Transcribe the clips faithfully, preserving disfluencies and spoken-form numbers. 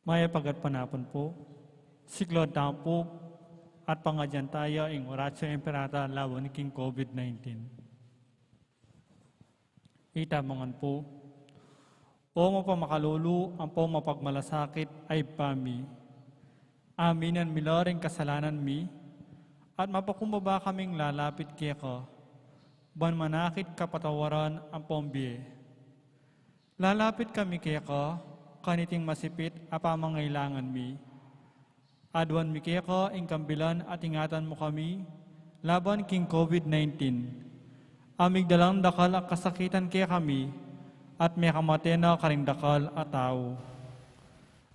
Mayap a gatpanapun pu. Siklaud tamu pu at pangadyan taya ing Oratio Imperata lawan king COVID nineteen. Itamu ngan pu. O mapamakalulu ampo mapagmalasakit a Ibpa mi, aminan mi la ring kasalanan mi at mapakumbaba kaming lalapit keka, ban manakit kapatawaran ampong bie. Lalapit kami keka, kaniting masipit a pamangailangan mi. Aduan mi keka ing kambilan at ingatan mu kami laban king COVID nineteen. A migdalang dakal a kasakitan kekami at mekamate na karing dakal a tau.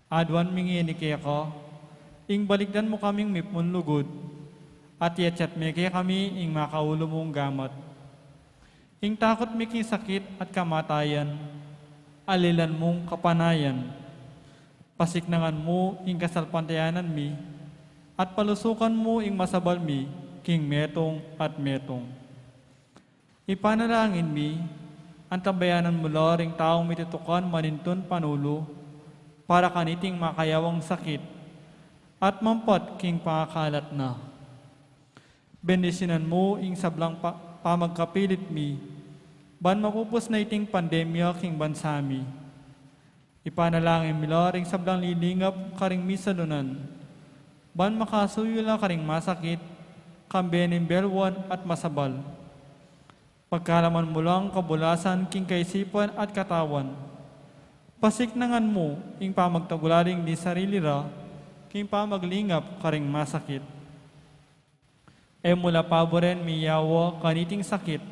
Aduan mi ngeni keka, ing balikdan mu kaming mipnlugud, at iyatyat me kekami ing makaulu mung gamat. Ing takut mi king sakit at kamatayan, alilan mung kapanayan. Pasiknangan mu ing kasalpantayanan mi, at palusukan mu ing masabal mi king metung at metung. Ipanalangin mi, antabayanan mu la ring taung mitutukan manintun panulu para kaniting makayawang sakit at mampat king pangakalat na. Bendisyunan mu ing sablang pa- pamagkapilit mi, ban mapupus na iting pandemya king bansa mi. Ipanalangin mi la ring sablang lilingap karing misalunan, ban makasuyu la karing masakit, kambe ning belwan at masabal. Pagkalaman mu lang kabulasan king kaisipan at katawan. Pasiknangan mu ing pamagtagulaling ning sarili ra king pamaglingap karing masakit. E mu la paburen miyawa kaniting sakit.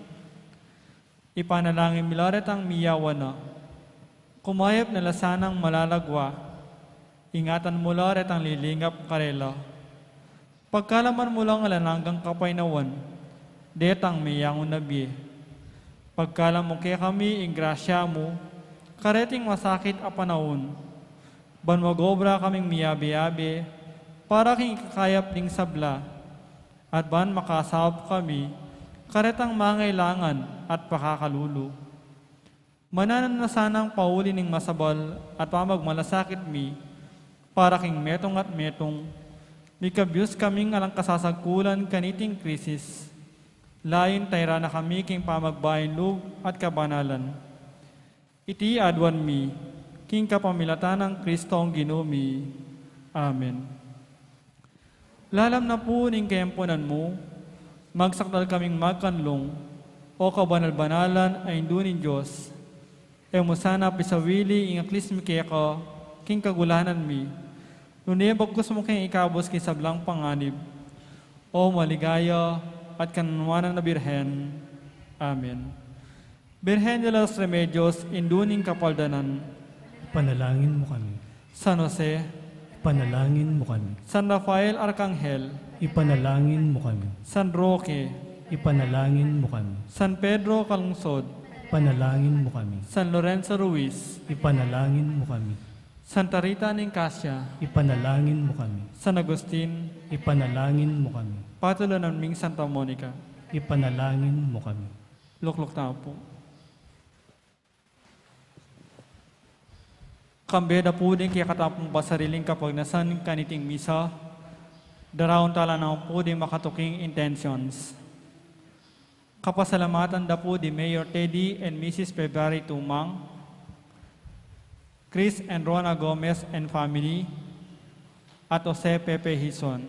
Ipanalangin mi la retang miyawa na. Kumayap na la sanang malalagwa. Ingatan mu la retang lilingap karela. Pagkalaman mu lang alang anggang kapaynawan detang meyangu na bie. Pagkalam mu kekami ing grasya mu kareting masakit a panaun, ban mag-obra kaming miyabe-yabe para king ikakayap ding sabla, at ban makasaup kami karetang mangailangan at pakakalulu. Mananan na sanang pauli ning masabal at pamagmalasakit mi para king metung at metung, mikabyus kaming alang kasasagkulan kaniting krisis. Layun tayran na kami king pamagbayin lub at kabanalan. Iti aduan mi king kapamilatan nang Kristong Ginu mi. Amen. Lalam na pu ning kayampunan mu, magsakdal kaming magkanlung, O kabanal-banalan a Indu ning Dios. E mu sana pisawili ing aklis mi keka king kagulanan mi, nune bagkus mu keng ikabus king sablang panganib. O maligaya at kanunuanan a Birhen. Amen. Birhen de los Remedios, Indu ning Kapaldanan. Ipanalangin mu kami. San Jose. Ipanalangin mu kami. San Rafael Arkanghel. Ipanalangin mu kami. San Roque. Ipanalangin mu kami. San Pedro Calungsod. Ipanalangin mu kami. San Lorenzo Ruiz. Ipanalangin mu kami. Santa Rita ning Cascia. Ipanalangin mu kami. San Agustin. Ipanalangin mu kami. Patulunan ming Santa Monica. Ipanalangin mu kami. Lukluk tamu pu. Kambe da pu ding kekatamung pasariling kapagnasan kaniting misa, daraun tala naman pu ding makatuking intentions. Kapasalamatan da pu di Mayor Teddy and Missus February Tumang, Chris and Rona Gomez and family, at Jose Pepe Hizon.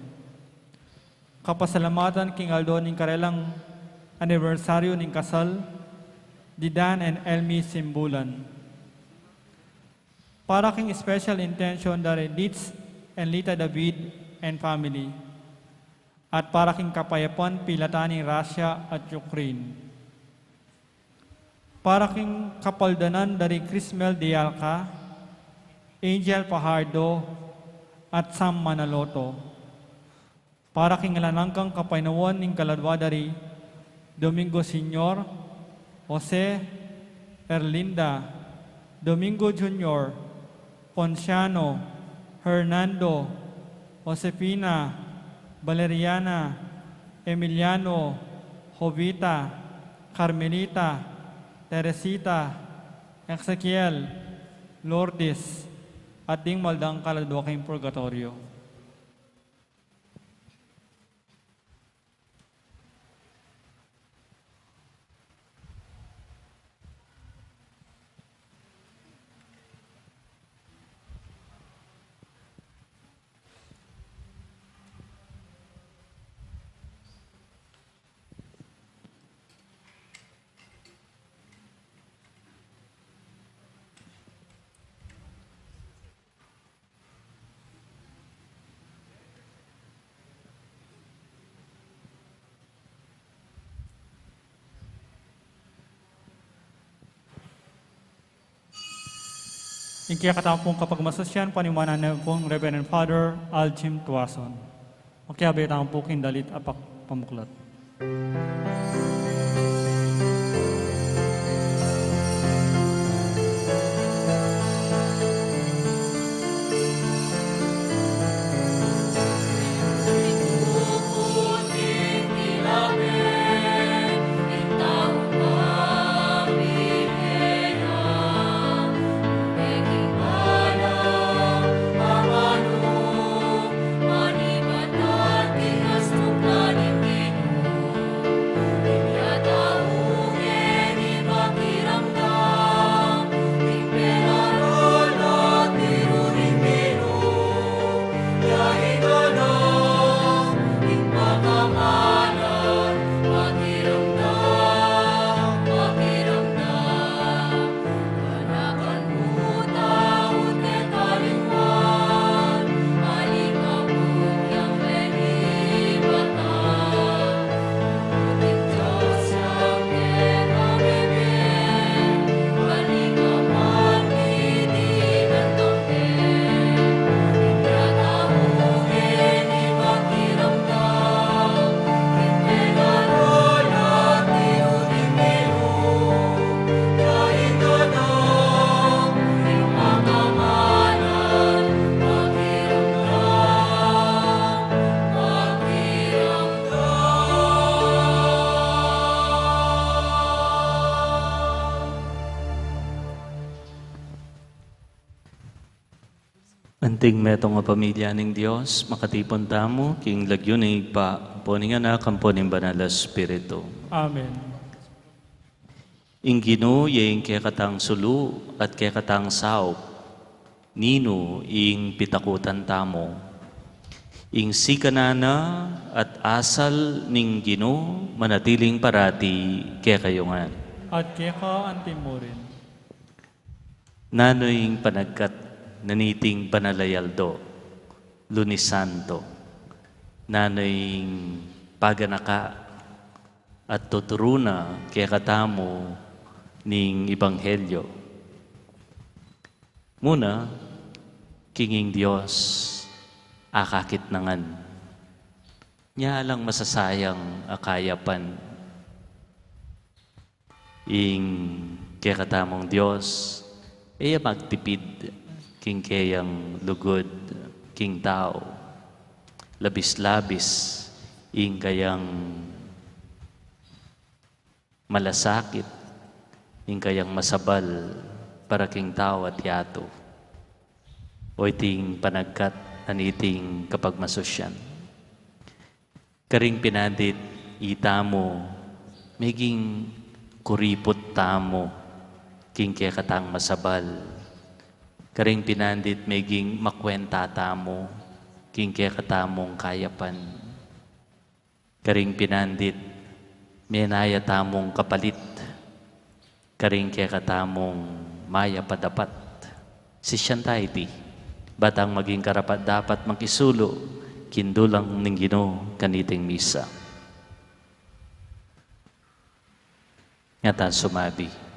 Kapasalamatan king aldo ning karelang anibersaryu ning kasal di Dan and Elmi Simbulan. Para king special intention dari Litz and Lita David and family, at para king kapayapan pilatan ning Russia at Ukraine. Para king kapaldanan dari Crismel Dialca, Angel Fajardo, at Sam Manaloto. Para king alang anggang kapaynawan ning kaladwa dari Domingo Senior, Jose, Erlinda, Domingo Junior, Ponciano, Hernando, Josefina, Valeriana, Emiliano, Jovita, Carmelita, Teresita, Ezekiel, Lourdes, at ding maldang kaladwa king purgatoryo. Ing kekatamung kapagmasusyan, paniwanan na pung Reverend Father Aljim Tuason. Makiabe tamu pu king dalit a pamuklat. Anting metung a pamilya ning Dios, makatipun tamu king lagyu ning Ibpa, ampo ning Anak, ampo ning Banal a Espiritu. Amen. Ing Ginu ya ing kekatang sulu at kekatang saup, ninu ing pitakutan tamu? Ing sikanan na at asal ning Ginu manatiling parati kekayu ngan. At keka anti mu rin. Nanu ing panagkat na niting banal a aldo, Lunes Santo? Nanu ing paganaka at tuturu na kekatamu ning Ebanghelyo? Muna, king ing Dios akakit na ngan. Nya alang masasayang a kayapan. Ing kekatamung Dios, e ya magtipid king keyang lugud king tau. Labis-labis ing kayang malasakit, ing kayang masabal para king tau at yatu. O iting panagkat na niting kapagmasusyan. Karing pinandit itamu, meging kuriput tamu king kekatang masabal. Karing pinandit, meging makwenta tamu king kekatamung kayapan. Karing pinandit, menaya tamung kapalit karing kekatamung mayap a dapat. Sisian ta iti, ba tang maging karapat-dapat makisulu king dulang ning Ginu kaniting misa. Nga tang sumabi.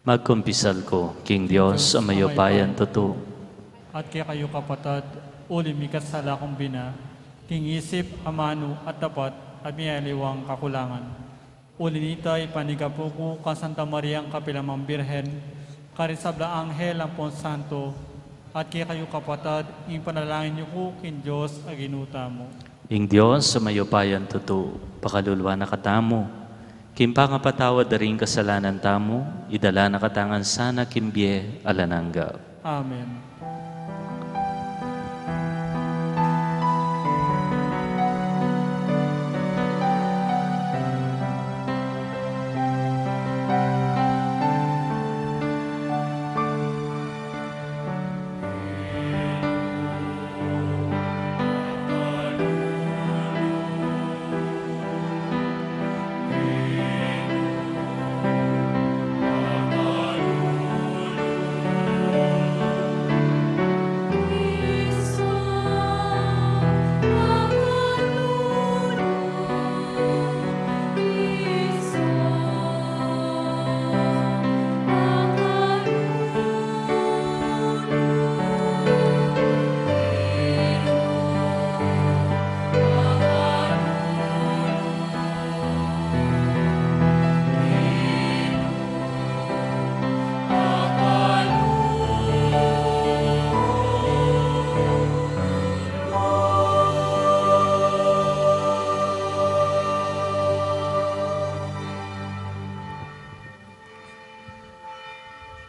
Magkumpisal ku king Dios a mayupayang tutu. At kekayu kapatad, uli mikasala kung bina, king isip, amanu at dapat, at miyaliwang kakulangan. Uli nita, ipanyawad ku kang Santa Mariang kapilan man Birhen, karing sablang anghel ampon santo, at kekayu kapatad, ipanalangin yu ku king Dios a Ginu tamu. Ing Dios a mayupayang tutu, pakaluluan na katamu, king pangapatawad da ring kasalanan tamu, idala na katamu ngan sana king bie alang angga. Amen.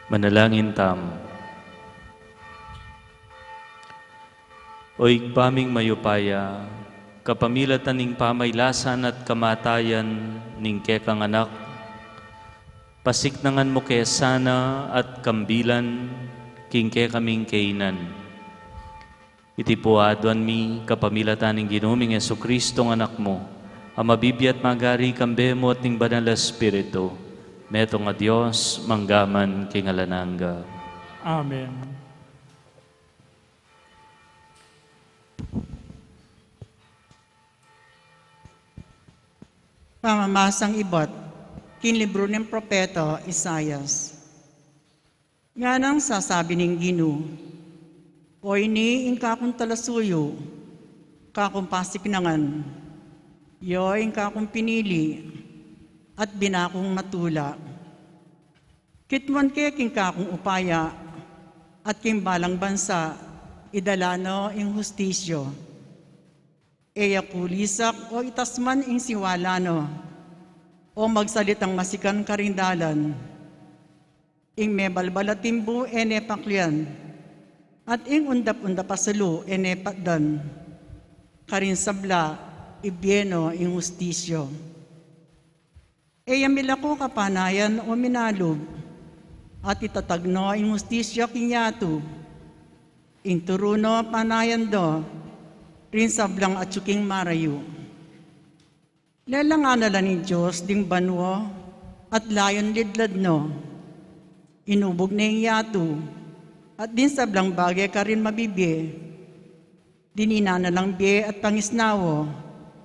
Manalangin tamu. O Ibpa ming mayupaya, kapamilatan ning pamaylasan at kamatayan ning kekang Anak, pasiknangan mu ke sana at kambilan king kekaming kainan. Iti pu aduan mi kapamilatan ning Ginu ming Jesucristo a Anak mu, a mabibie at magari kambe mu at ning Banal a Espiritu, metung a Dios, mangga man king alang angga. Amen. Pamamasang ibat king libru ning propeta Isaias. Nganang sasabi ning Ginu, "O ini ing kakung talasuyu, kakung pasiknangan, ya ing kakung pinili, at bina kung matula. Kitmuan ke king kakung upaya, at king balang bansa, idala no ing hustisya. E ya kulisak o itas man ing siwala no, o magsalitang masikan karing dalan. Ing mebalbal a timbu e ne paklian, at ing undap-undap a sulu e ne patdan. Karing sabla, ibie no ing hustisya. E ya milako kapanayan o minalub, at itatag no ing hustisya king yatu. Ing turu no panayan da ring sablang atyu king marayu. Lelangan na la ning Dios ding banua, at layun lidlad no. Inubug ne ing yatu, at ding sablang bage karin mabibie. Dininan na lang bie at pangisnawa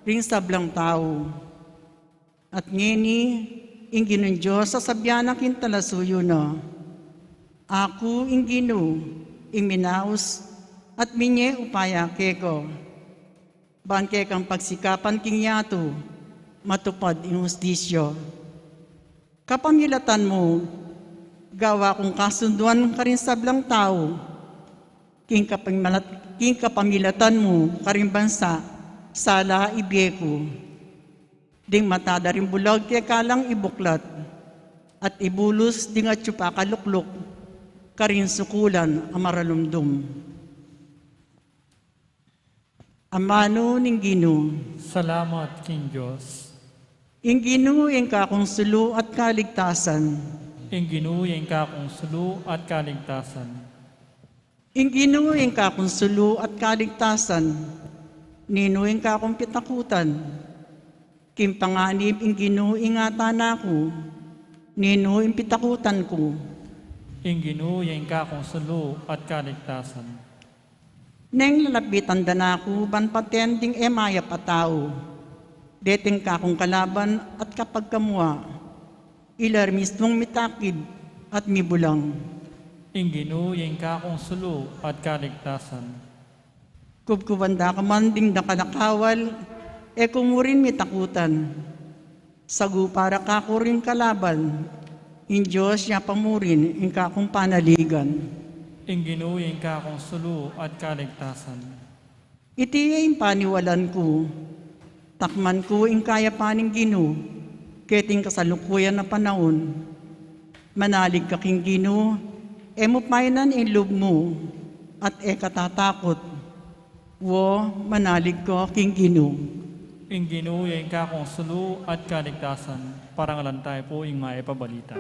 ring sablang tau. At ngeni, ing Ginung Dios sasabian na king talasuyu na, 'Aku ing Ginu, ing minaus at minie upaya keka, ban kekang pagsikapan king yatu, matupad ing hustisya. Kapamilatan mu, gawa kung kasunduan karing sablang tau, king kapamilat-, king kapamilatan mu karing bansa, sala ibie ku. Ding mata da ring bulag keka lang ibuklat, at ibulus ding atyu pakalukluk karing sukulan a maralumdum.'" Amanu ning Ginu. Salamat king Dios. Ing Ginu ing kakung sulu at kaligtasan. Ing Ginu ing kakung sulu at kaligtasan. Ing Ginu ing kakung sulu at kaligtasan. Ninu ing kakung pitakutan? King panganib ing Ginu ing ngatan na ku, ninu ing pitakutan ku? Ing Ginu ya ing kakung sulu at kaligtasan. Neng lalapitan da na ku ban paten ding e mayap a tau, deting kakung kalaban at kapagkamua, ila ring mismung mitakib at mibulang. Ing Ginu ya ing kakung sulu at kaligtasan. Kubkuban da ka man ding dakal a kawal, e ku mu rin mitakutan. Sagupa ra kaku ring kalaban, ing Dios ya pa mu rin ing kakung panaligan. Ing Ginu ya ing kakung sulu at kaligtasan. Iti ya ing paniwalan ku, takman ku ing kayapan ning Ginu, keting kasalukuyan a panaun. Manalig ka king Ginu, e mu painan ing lub mu, at e ka tatakut. Wa, manalig ka king Ginu. Ing Ginu ya ing kakung sulu at kaligtasan. Parangalan tayu pu ing mayap a balita.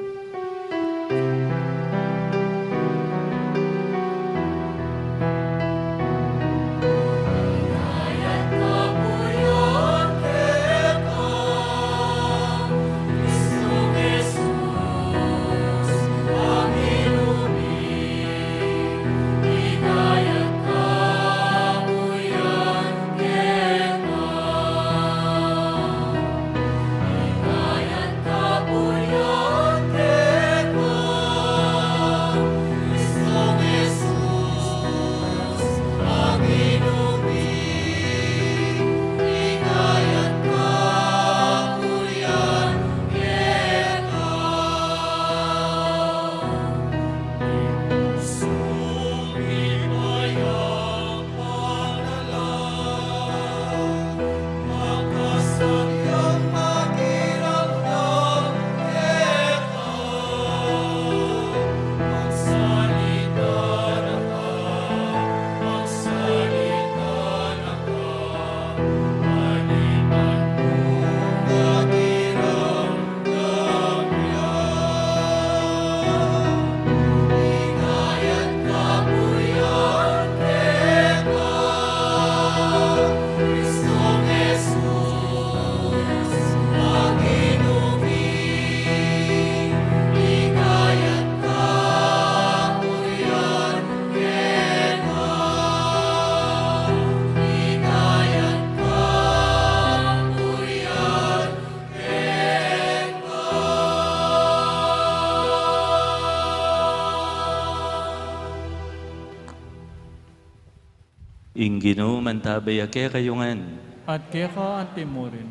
Ginu, mantabe ya kekayu ngan. At keka antimurin.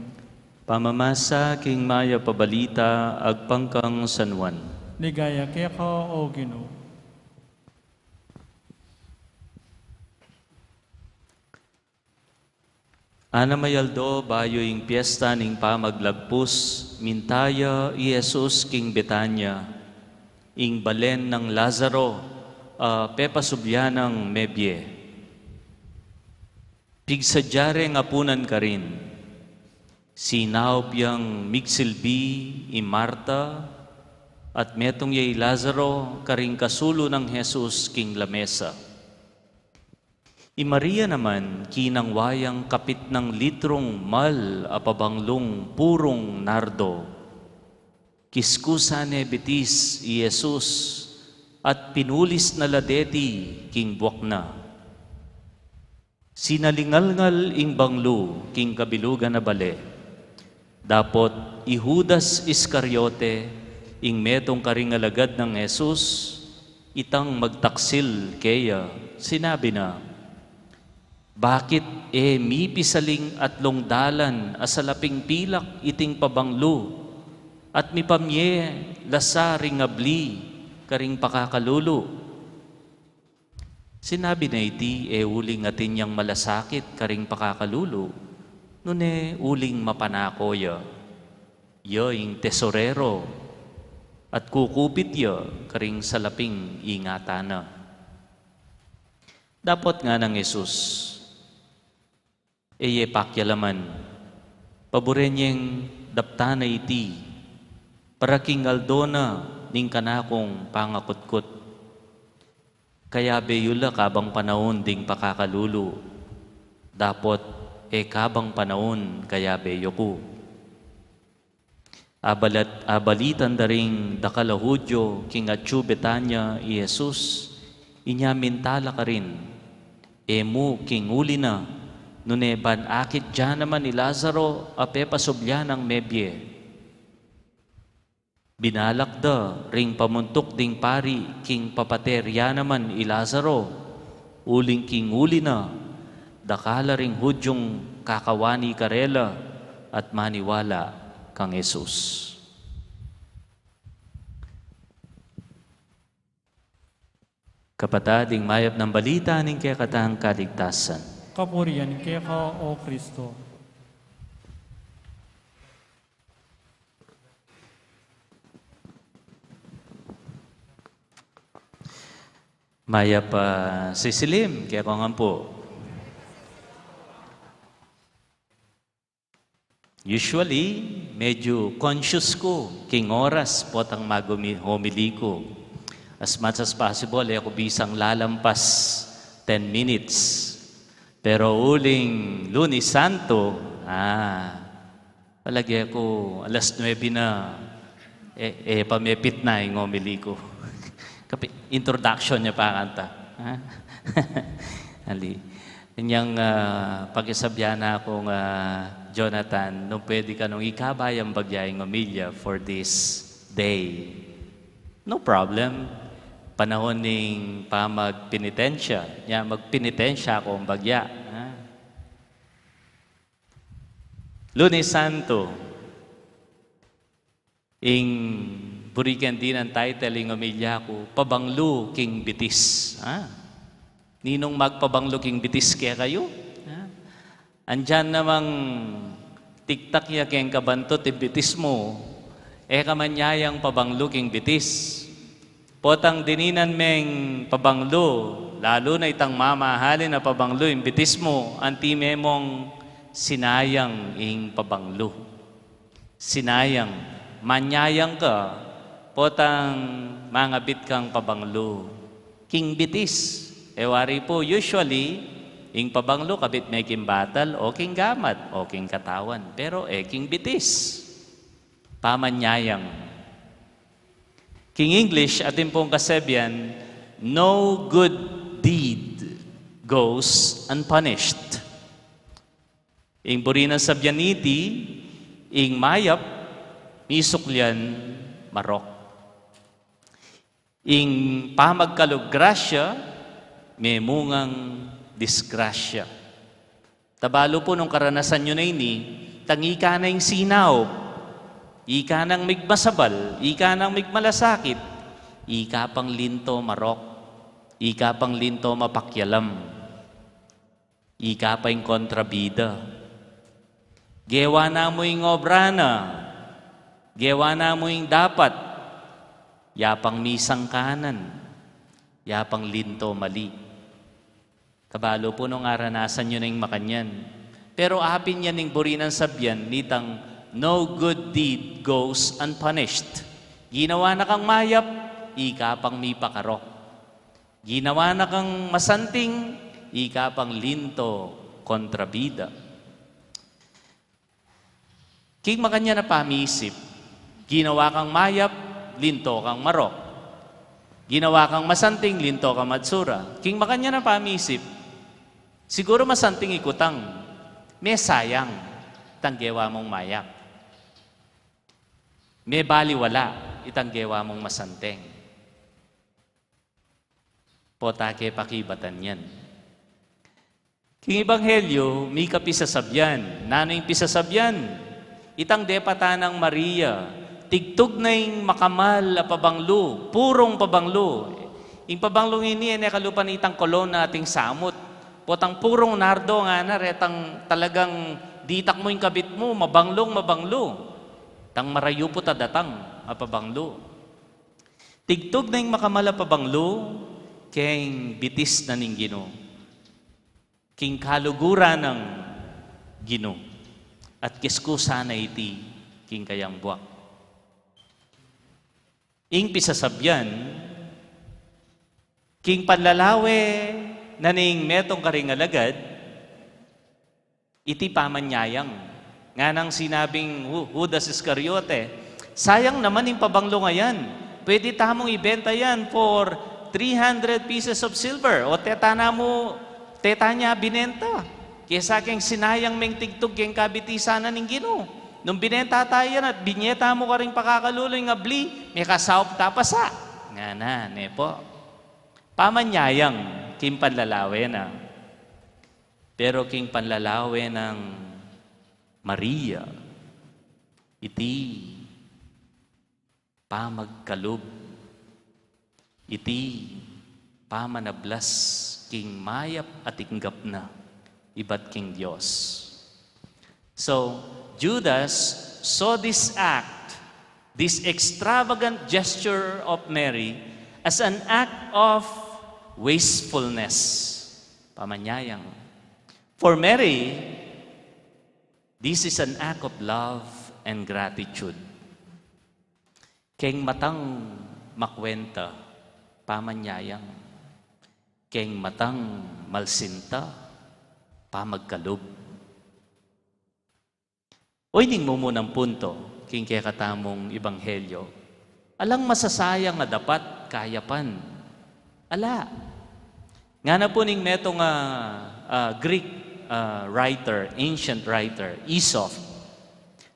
Pamamasa king mayap a balita agpang kang San Juan. Ligaya keka, O Ginu. Anam a aldo bayu ing piesta ning Pamaglagpus, minta ya i Jesus king Betania, ing balen nang Lazaro a pepasubli nang mebie. Pigsadya reng apunan karin, sinaup yang migsilbi i Marta, at metung ya i Lazaro karing kasulu nang Jesus king lamesa. I Maria naman, kinangwa yang kapitnang litrung mal a pabanglung purung nardo. Kiskusan ne bitis i Jesus at pinulis na la deti king buak na. Sinalingalngal ing banglu king kabilugan a bale. Dapot i Judas Iscariote, ing metung karing alagad nang Jesus, itang magtaksil keya, sinabi na, "Bakit e mipisaling atlung dalan a salaping pilak iting pabanglu, at mipamye la sa ring abli karing pakakalulu?" Sinabi na iti e uling atin yang malasakit karing pakakalulu, nune uling mapanako ya, ya ing tesorero, at kukupit ya karing salaping ingatan na. Dapot ngana nang Jesus, "E ye pakialaman, paburen yeng daptan na iti, para king aldo na ning kanakung pangakutkut. Kayabe yu la kabang panaun ding pakakalulu, dapot e kabang panaun kayabe yu ku." Abalat, abalitan da ring dakal a Judio king atyu Betania i Jesus, inya minta la karin, "E mu king uli na, nune ban akit ya naman i Lazaro a pepasubli nang mebie." Binalak da ring pamuntuk ding pari king papate ya naman i Lazaro, uling king uli na, dakal la ring Judiong kakawani karela at maniwala kang Jesus. Kapatad, ing mayap nang balita ning kekatang kaligtasan. Kapurian keka, O Kristo. Mayap a sisilim keka ngan pu. Usually, medyu conscious ku king oras potang magumi-, homily ku. As much as possible, e ku bisang lalampas ten minutes. Pero uling Lunes Santo, ah, palage ku alas nuebe na, e, e pa mepit na ing homily ku. Kapi-, introduction ya pa kanta. Ha? Ali. Inyang, ah, pakisabyan na kung, ah, Jonathan, nung pwede ka nung ikabay ang bagya ing homilya for this day. No problem. Panahon ning pamagpenitensya. Nya, magpenitensya kung bagya. Ha? Lunes Santo. Ing buri ken dinan title ing homilya ku, Pabanglu king Bitis. Ha? Ninung magpabanglu king bitis kekayu? Ha? Andyan namang tiktak ya keng kabantot ing bitis mu, e ka manyayang pabanglu king bitis. Potang dininan meng pabanglu, lalu na itang mamahalin a pabanglu ing bitis mu, anti me mung sinayang ing pabanglu. Sinayang, manyayang ka, potang mangabit kang pabanglu king bitis. E wari pu, usually, ing pabanglu kabit me king batal o king gamat o king katawan, pero e king bitis. Pamanyayang. King English, atin pung kasabian, "No good deed goes unpunished." Ing buri nang sabian niti, ing mayap, misuklian marok. Ing pamagkalub grasya, memungang disgrasya. Tabalu pu nung karanasan yu na ini, tang ika nang sinaup, ika nang migmasabal, ika nang migmalasakit, ika pang linto marok, ika pang linto mapakialam, ika pa ing kontrabida. Gewa na mu ing obra na, gewa na mu ing dapat, ya pang misangkanan, ya pang linto mali. Tabalu pu nung aranasan yu na ing makanyan. Pero apin yan ing buri nang sabian nitang no good deed goes unpunished. Ginawa na kang mayap, ika pang mipakarok. Ginawa na kang masanting, ika pang linto kontrabida. King makanyan a pamisip, ginawa kang mayap, linto kang marok. Ginawa kang masanting, linto kang matsura. King makanyan a pamisip, siguru masanting ikutang, mesayang itang gewa mung mayap. Mebaliwala itang gewa mung masanting. Pota ke pakibatan yan. King Ebanghelyo, mika pisasabian. Nanu ing pisasabian? Itang depatan nang Maria, tigtug na ing makamal a pabanglu, purung pabanglu. Ing pabanglu ngeni, e ne kalupa nitang kolon ating samut. Potang purung nardo ngana, retang talagang ditak mu ing kabit mu, mabanglung mabanglu. Tang marayu pu ta datang a pabanglu. Tigtug na ing makamal a pabanglu, king bitis na ning Ginu. King kaluguran nang Ginu, at kiskusa na iti king kayang buak. Ing pisasabian, king panlalawe na ning metung karing alagad, iti pamanyayang. Nganang sinabing Hu-, Judas Iscariote, "Sayang naman ing pabanglu a yan. Pwede tamung ibenta yan for three hundred pieces of silver." O teta na mu, teta ne binenta. Kesa keng sinayang meng tigtug keng kabitisan na ning Ginu. Nung binenta ta yan at binie ta mu karing pakakalulu ing abli, mekasaup ta pa sa. Ngana, ne pu. Pamanyayang king panlalawe na. Pero king panlalawe nang Maria, iti pamagkalub, iti pamanablas king mayap a tinggap na ibat king Dios. So, Judas saw this act, this extravagant gesture of Mary, as an act of wastefulness. Pamanyayang. For Mary, this is an act of love and gratitude. Keng matang makwenta, pamanyayang. Keng matang malsinta, pamagkalub. O ining mumunang punto, king kekatamung ebanghelyo, alang masasayang a dapat kayapan. Ala. Ngana pu ning metung a, ah, Greek, ah, writer, ancient writer, Aesop,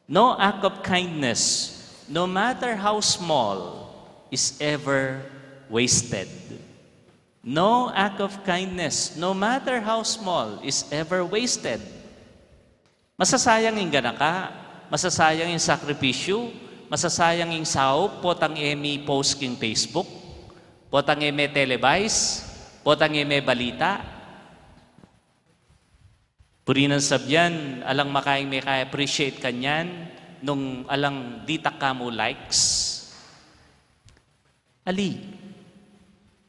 "No act of kindness, no matter how small, is ever wasted." No act of kindness, no matter how small, is ever wasted. Masasayang ing ganaka, masasayang ing sakripisyu, masasayang ing saup, potang e mi-post king Facebook, potang e me-televise, potang e me-balita. Buri nang sabian, alang makaing meka-appreciate kanyan, nung alang ditak ka mu likes. Ali?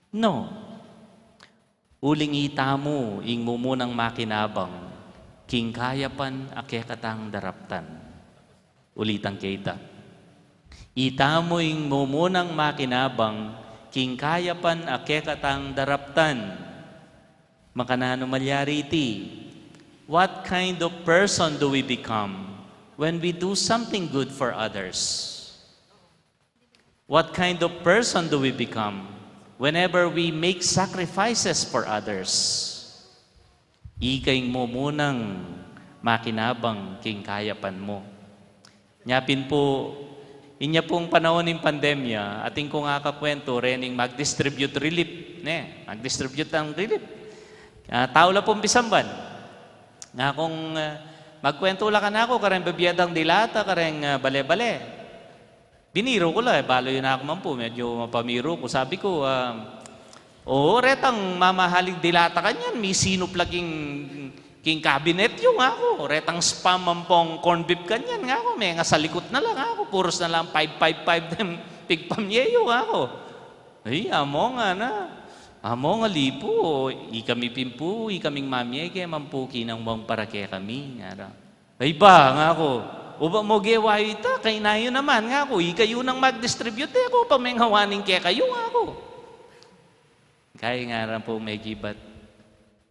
No. Uling itamu ing mumunang makinabang king kayapan a kekatang daraptan. Ulitang ke ita. Itamu ing mumunang makinabang king kayapan a kekatang daraptan. Makananu malyari iti? What kind of person do we become when we do something good for others? What kind of person do we become whenever we make sacrifices for others? Ika ing mumunang makinabang king kayapan mu. Nya pin pu, inya pung panaun ning pandemya, atin kung akakwentu, rening mag-distribute relief, ne? Mag-distribute ng relief. Ah, tau la pung pisamban. Nga kung, ah, magkwentu la kanaku kareng bibie dang dilata, kareng, ah, bale-bale. Biniru ku la, e, balu yu naku man pu, medyo mapamiru ku. Sabi ku, ah, "O, retang mamahaling dilata kanyan, misinup la king, king cabinet yu," ngaku. "Retang Spam ampong corned beef kanyan," ngaku, "mengasalikut na la," ngaku. "Puros na lang five five five deng pigpamie yu," ngaku. "Ay, among," ngana. "Among, ali pu, ikami pin pu, ikaming mamie, keng man pu kinang wang para kekami," ngara. "Ay ba," ngaku, "obat mu gewa yu ita, kayna yu naman," ngaku, "ikayu nang mag-distribute, e ku pa mengawa ning kekayu," ngaku. Kaya ngara pung megibat,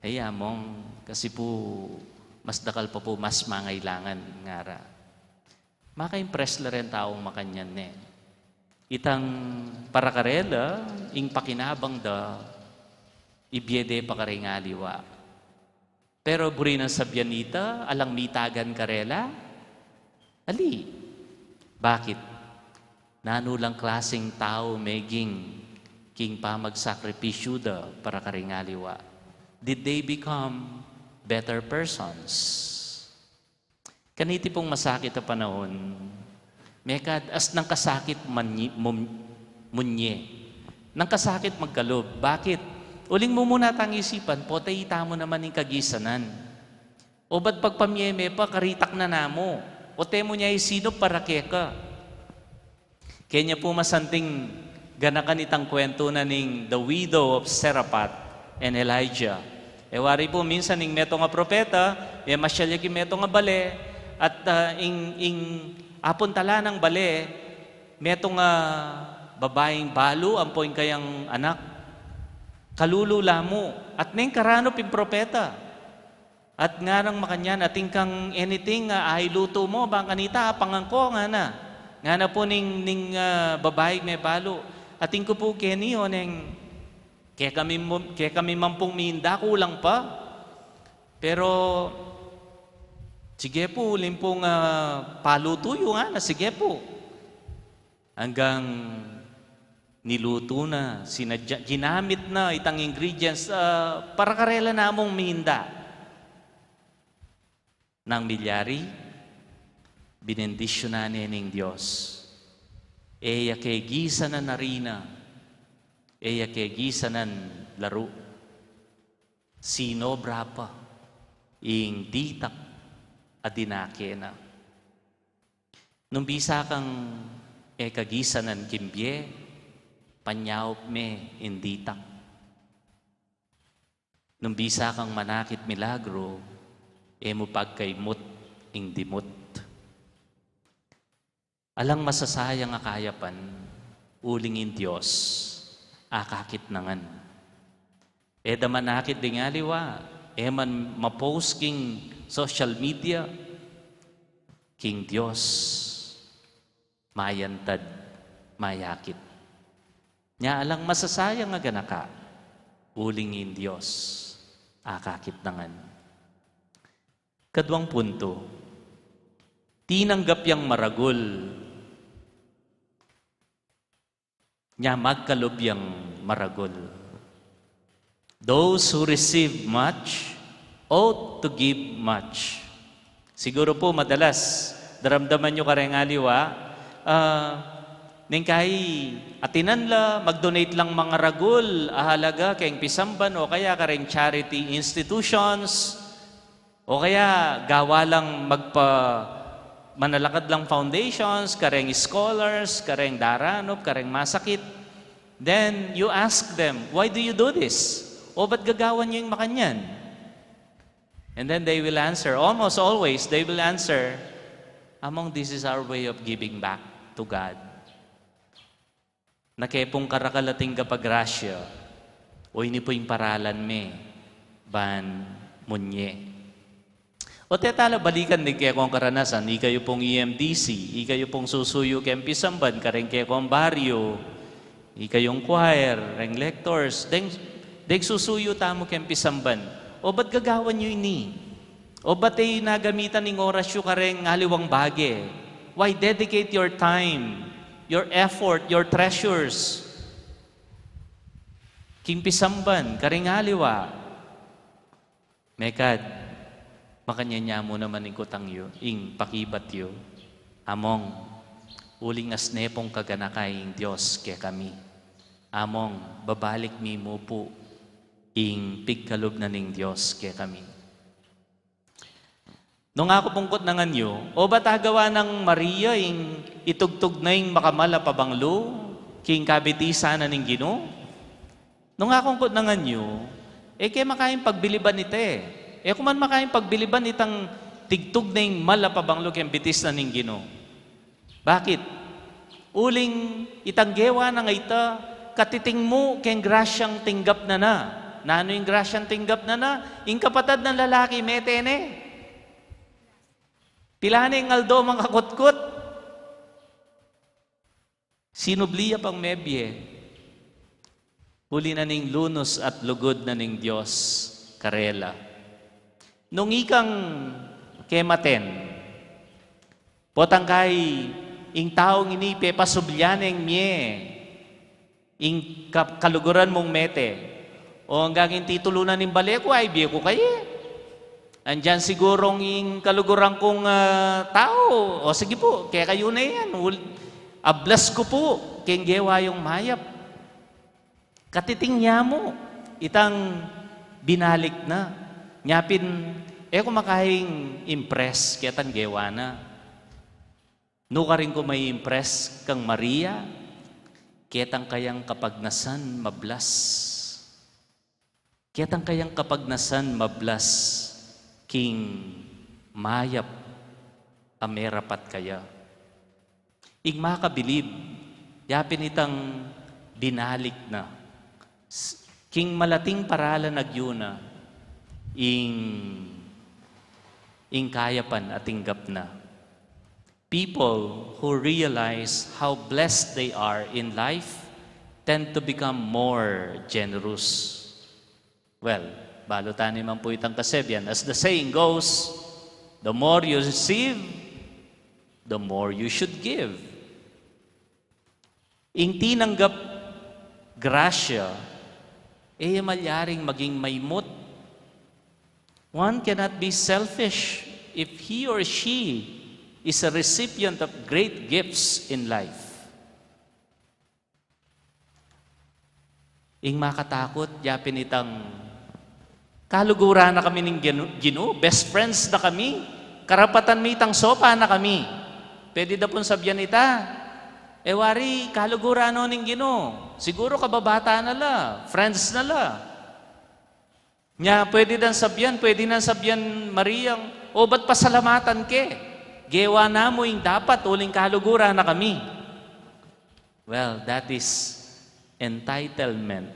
"Ay, among, kasi pu mas dakal pa pu mas mangailangan," ngara. Maka-impress la reng taung makanyan ne. Itang para karela, ing pakinabang da, ibie de pa kareng aliwa. Pero buri nang sabian ita, alang mitagan karela? Ali. Bakit? Nanu lang klaseng tau meging king pamagsakripisyu da para kareng aliwa? Did they become better persons? Kaniti pung masakit a panaun, mekad as nang kasakit man-, mum-, munye. Nang kasakit magkalub. Bakit? Uling mumuna tang isipan, potay ita mu naman ing kagisanan. Obat pagpamie me pa, karitak na namu. Obat e mu ne isinup para keka. Kenya pu masanting ganakan itang kwentu na ning The Widow of Zarephath and Elijah. E wari pu, minsan ing metung a propeta, e masyal ya king metung a bale, at, ah, ing, ing apuntalan nang bale, metung a babaing balu, ampo ing kayang anak, kalulu la mu, at neng karanup ing propeta. At nganang makanyan, "Atin kang anything, ah, ailutu mu, bang kanita, apangan ku," ngana. Ngana pu ning, ning, ah, babaing mebalu, "Atin ku pu keni, o neng, kekami mu-, kekami man pung minda, kulang pa. Pero, sige pu, uling pung, ah, palutu yu," ngana, "sige pu." Anggang nilutu na, sinadya, ginamit na itang ingredients, ah, para karela namung minda. Nang milyari, binendisyunan ne ning Dios. E ya kegisanan arina, e ya kegisanan laru. Sinobra pa ing ditak a dinake na. Nung bisa kang e kagisanan king bie, panyaup me ing ditak. Nung bisa kang manakit milagru, e mu pagkaimut ing dimut. Alang masasayang a kayapan, uling ing Dios akakit na ngan. E da manakit ding aliwa, e man ma-post king social media, king Dios mayantad, mayakit. Nya alang masasayang a ganaka, uling ing Dios akakit na ngan. Kaduang puntu, tinanggap yang maragul, nya magkalub yang maragul. Those who receive much ought to give much. Siguru pu madalas daramdaman yu kareng aliwa, ah, neng kai atinan la, mag-donate lang mangaragul a halaga keng pisamban o kaya kareng charity institutions, o kaya gawa lang magpa-, manalakad lang foundations, kareng scholars, kareng daranup, kareng masakit. Then you ask them, "Why do you do this?" "O, ba't gagawan yu ing makanyan?" And then they will answer, almost always, they will answer, "Among, this is our way of giving back to God." Na kepung karakal ating kapagrasya, o ini pu ing paralan me ban munye. O teta la, balikan ding kekong karanasan, ikayu pung E M D C, ikayu pung susuyu keng pisamban, kareng kekong baryu, ikayung choir, reng lectors, deng, deng susuyu tamu keng pisamban. O ba't gagawan yu ini? O ba't e yu nagamitan ing oras yu kareng aliwang bage? Why dedicate your time, your effort, your treasures king pisamban, kareng aliwa? Mekad, Makanyan ya mu naman ing kutang yu, ing pakibat yu, Among, uling asne pung kaganaka ing Dios kekami. Among, babalik mi mu pu ing pigkalub na ning Dios kekami. Nung aku pung kutnangan yu, obat agawa nang Maria ing itugtug na ing makamal a pabanglu king kabitisan na ning Ginu? Nung akung kutnangan yu, e ke makaing pagbiliban ita e. E ku man makaing pagbiliban itang tigtug na ing mal a pabanglu keng bitis na ning Ginu. Bakit? Uling itang gewa na nga ita, katiting mu keng grasyang tinggap na na. Nanu ing grasyang tinggap na na? Ing kapatad nang lalaki, mete ne. Pilan ing aldo makakutkut? Sinubli ya pang mebie. Uli na ning lunus at lugud na ning Dios karela. Nung ikang kematen, potang kai ing taung ini pepasublian neng mie ing ka-, kaluguran mung mete. O anggang ing titulu na ning bale ku, ay bie ku kayi. Andiyan sigurong ing kaluguran kung, ah, tau. O sige pu, kekayu na yan. Ul-, ablas ku pu keng gewa yung mayap. Katiting ya mu itang binalik na. Nya pin, e ku makaing impress ketang gewa na. Nukarin ku mai-impress kang Maria, ketang kayang kapagnasan mablas. Ketang kayang kapagnasan mablas king mayap a merapat kaya. Ing makabilib, yapin itang binalik na. S-, king malating paralan agyuna, ing, ing kayapan a tinggap na. People who realize how blessed they are in life tend to become more generous. Well, balu tani man pu itang kasebian. As the saying goes, the more you receive, the more you should give. Ing tinanggap grasya, e malyaring maging maimut. One cannot be selfish if he or she is a recipient of great gifts in life. Ing makatakut, yapin itang kaluguran na kami ning Ginu-, Ginu, best friends na kami, karapatan mi itang sopa na kami. Pwede da pung sabyan ita, e wari, kaluguran no ning Ginu. Siguru kababata na la, friends na la. Nya, pwede dang sabyan, pwede nang sabyan Mariang, o ba't pasalamatan ke? Gewa na mu ing dapat, uling kaluguran na kami. Well, that is entitlement.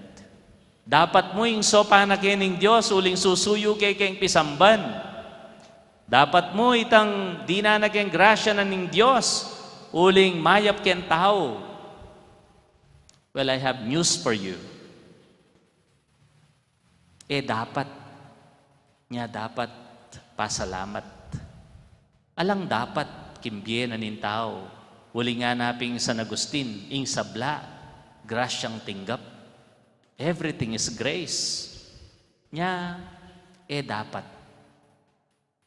Dapat mu ing sopa na ke ning Dios, uling susuyu ke keng pisamban. Dapat mu itang dinan na keng grasya na ning Dios, uling mayap keng tau. Well, I have news for you. E dapat. Nya dapat pasalamat. Alang dapat king bie na ning tau. Uli ngana pin San Agustin, ing sabla, grasyang tinggap. Everything is grace. Nya, e dapat.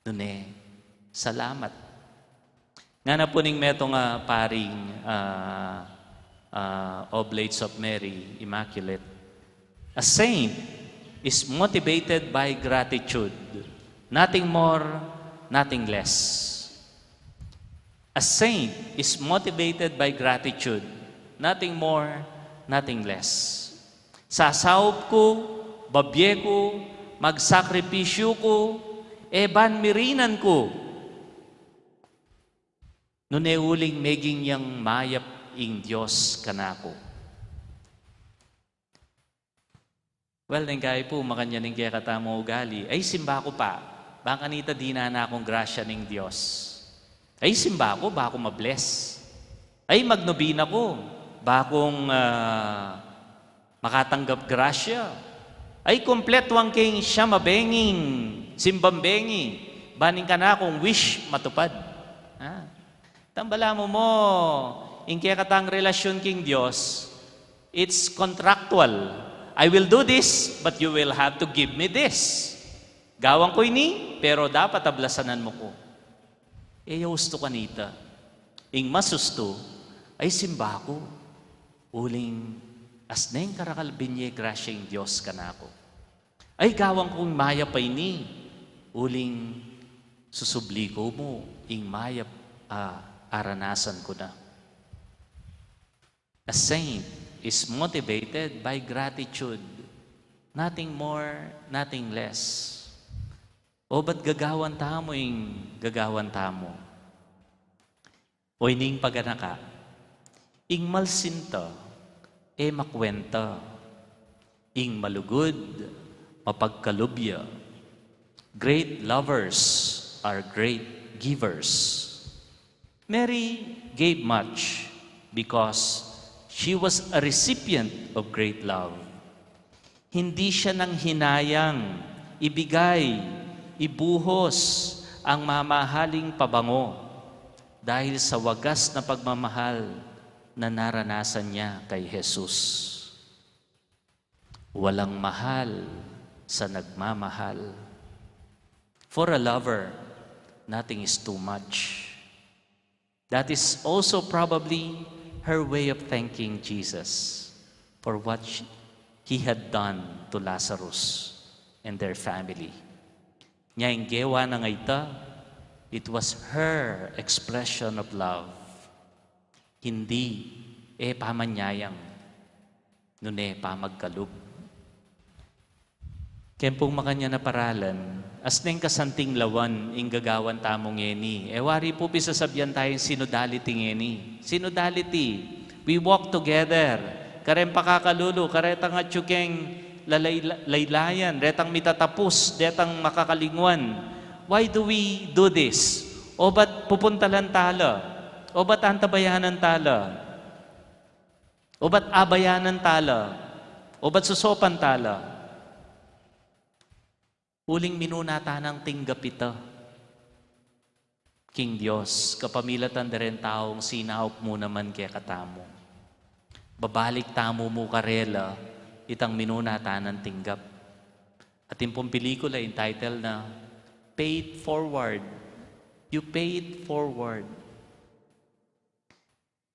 Nune, salamat. Ngana pu ning metung a paring, ah, ah, Oblates of Mary Immaculate, a saint is motivated by gratitude, nothing more, nothing less. A saint is motivated by gratitude, nothing more, nothing less. Sasaup ku, babie ku, magsakripisyu ku, e ban mirinan ku. Nune uling meging yang mayap ing Dios kanaku. Well, neng kayi pu, makanyan ing kekatamung ugali. Ay, simba ku pa. Bang kanita dinan na kung grasya ning Dios. Ay, simba ku, ba ku ma-bless. Ay, magnobena ku, ba kung, ah, makatanggap grasya. Ay, kumpletuan ke ing siyam a benging, simbang bengi, ba ning kanakung wish matupad. Ah. Tang balamu mu, ing kekatang relasyun king Dios, it's contractual. I will do this, but you will have to give me this. Gawan ku ini, pero dapat ablasanan mu ku. E ya ustu kanita. Ing mas ustu, ay simba ku. Uling asne ing karakal binie grasya ing Dios kanaku. Ay gawan kung mayap a ini, uling susubli ku mu ing mayap a aranasan ku na. A saint is motivated by gratitude, nothing more, nothing less. O ba't gagawan tamu ing gagawan tamu? O ining paganaka, ing malsinta, e makwenta, ing malugud, mapagkalub ya. Great lovers are great givers. Mary gave much because she was a recipient of great love. Hindi siya nanghinayang ibigay, ibuhos ang mamahaling pabango dahil sa wagas na pagmamahal na naranasan niya kay Jesus. Walang mahal sa nagmamahal. For a lover, nothing is too much. That is also probably her way of thanking Jesus for what sh- he had done to Lazarus and their family. Nya ing gewa nang ita, it was her expression of love. Hindi e pamanyayang, nune pamagkalub. Keng pung makanyan a paralan, asneng kasanting lawan ing gagawan tamu ngeni. E wari pu pisasabian tayung synodality ngeni. Synodality, we walk together. Kareng pakakalulu, karetang atyu keng lalay-, laylayan, retang mitatapus, detang makakalingwan. Why do we do this? O ba't pupuntalan tala? O ba't antabayanan tala? O ba't abayanan tala? O ba't susopan tala? Uling minuna tanang tinggap ita king Dios, kapamilatan da reng taung sinaup mu naman kekatamu. Babalik tamu mu karela itang minuna tanang tinggap. Atin pung pelikula entitled na Pay It Forward. You pay it forward.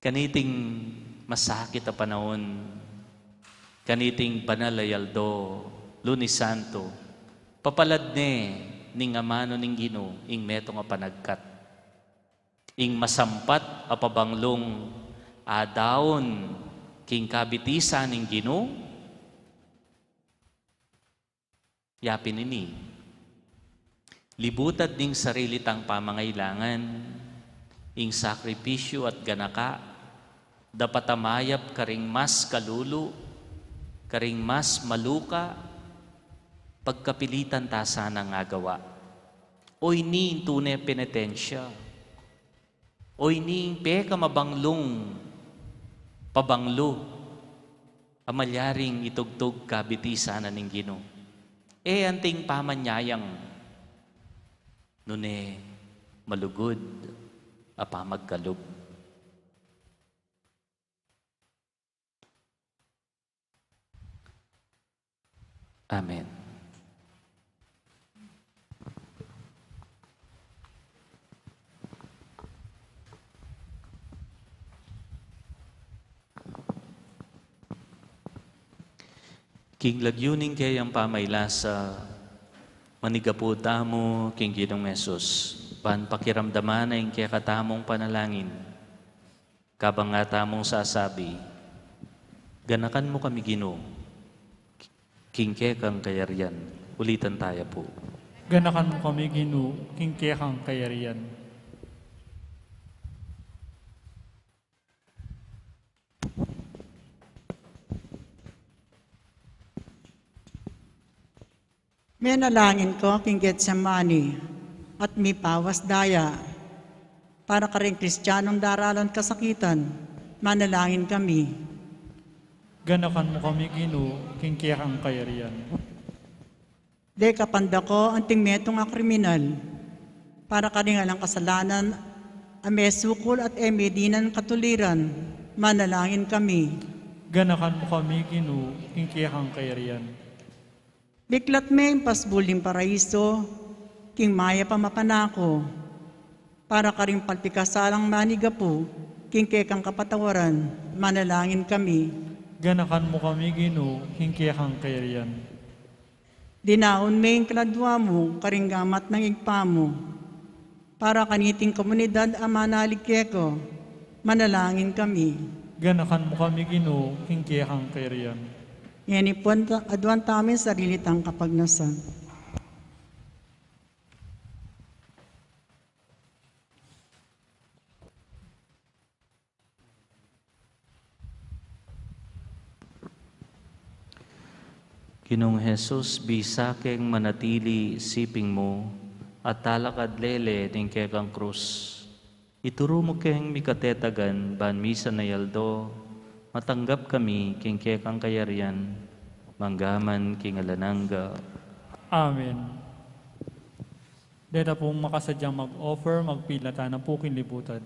Kaniting masakit a panaun, kaniting banal a aldo, Lunes Santo, papalad ne ning amanu ning Ginu ing metung a panagkat. Ing masampat a pabanglung adaun king kabitisan ning Ginu, yapin ini, libutad ning sarili tang pamangailangan, ing sakripisyu at ganaka, dapat a mayap karing mas kalulu, karing mas maluka, pagkapilitan ta sanang agawa. O ini ing tune penitensya. O ini ing pekamabanglung pabanglu a malyaring itugtug kabitisan na ning Ginu. E anting pamanyayang, nune malugud a pamagkalub. Amen. King lagyu ning keyang pamaylasa, manigapu tamu king Ginung Jesus, ban pakiramdaman na ing kekatamung panalangin. Kabang atamung sasabi, "Ganakan mu kami, Ginu, king kekang kayarian." Ulitan taya pu. "Ganakan mu kami, Ginu, king kekang kayarian." Menalangin ko king Getsemani at mipawas daya. Para karing Kristianong daralan kasakitan, manalangin kami. Ganakan mu kami, Ginu, king kekang kayarian. Dekapan da ko anting metung a kriminal. Para karing alang kasalanan a mesukul at e me dinan katuliran, manalangin kami. Ganakan mu kami, Ginu, king kekang kayarian. Biklat me ing pasbul ning paraiso king mayap a mapanaku, para karing palpikasalang manigapu king kekang kapatawaran, manalangin kami. Ganakan mu kami, Ginu, king kekang kayarian. Dinaun me ing kaladua mu karing gamat nang Ibpa mu, para kaniting komunidad a manalig keka, manalangin kami. Ganakan mu kami, Ginu, king kekang kayarian. Ngeni pu, aduan tamu ing sarili tang kapagnasan. Ginung Jesus, bisa keng manatili siping mu, at talakad lele ning kekang krus. Ituru mu keng mikatetagan ban misan a aldo, matanggap kami king kekang kayarian, mangga man king alang angga. Amen. Deta pung makasadyang mag-offer, magpilatan na pu king libutan.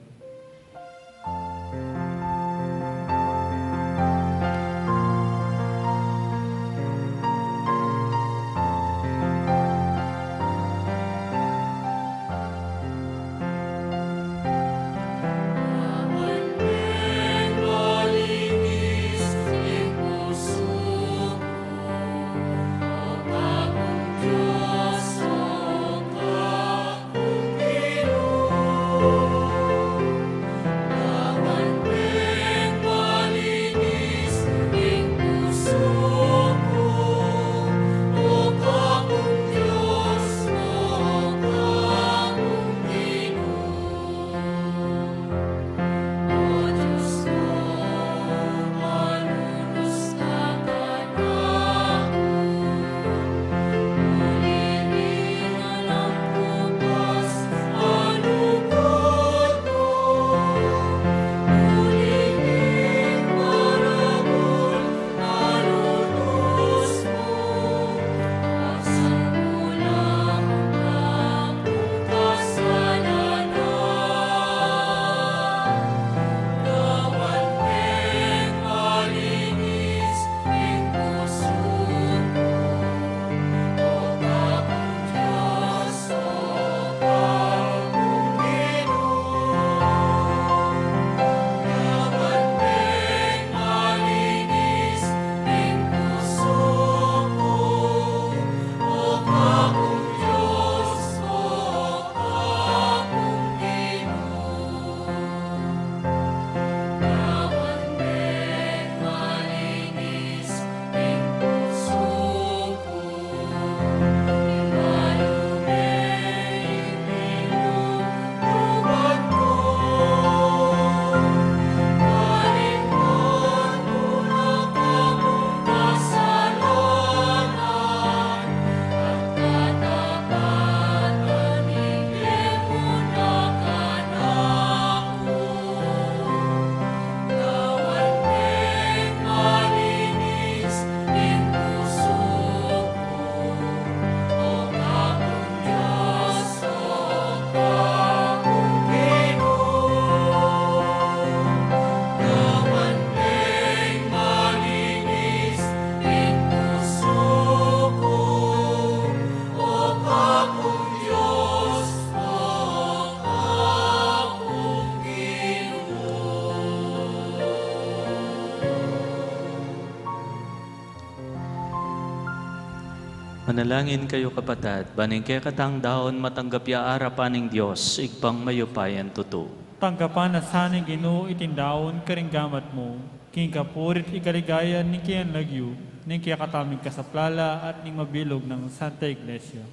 Manalangin kayu, kapatad, ban ing kekatang daun matanggap ya arapan ning Dios, Ibpang mayupayang tutu. Tanggapan na sa ning Ginu iting daun karing gamat mu, king kapurian at kaligayan ning keyang lagyu, ning kekatamung kasaplalan at ning mabilug nang Santa Iglesia.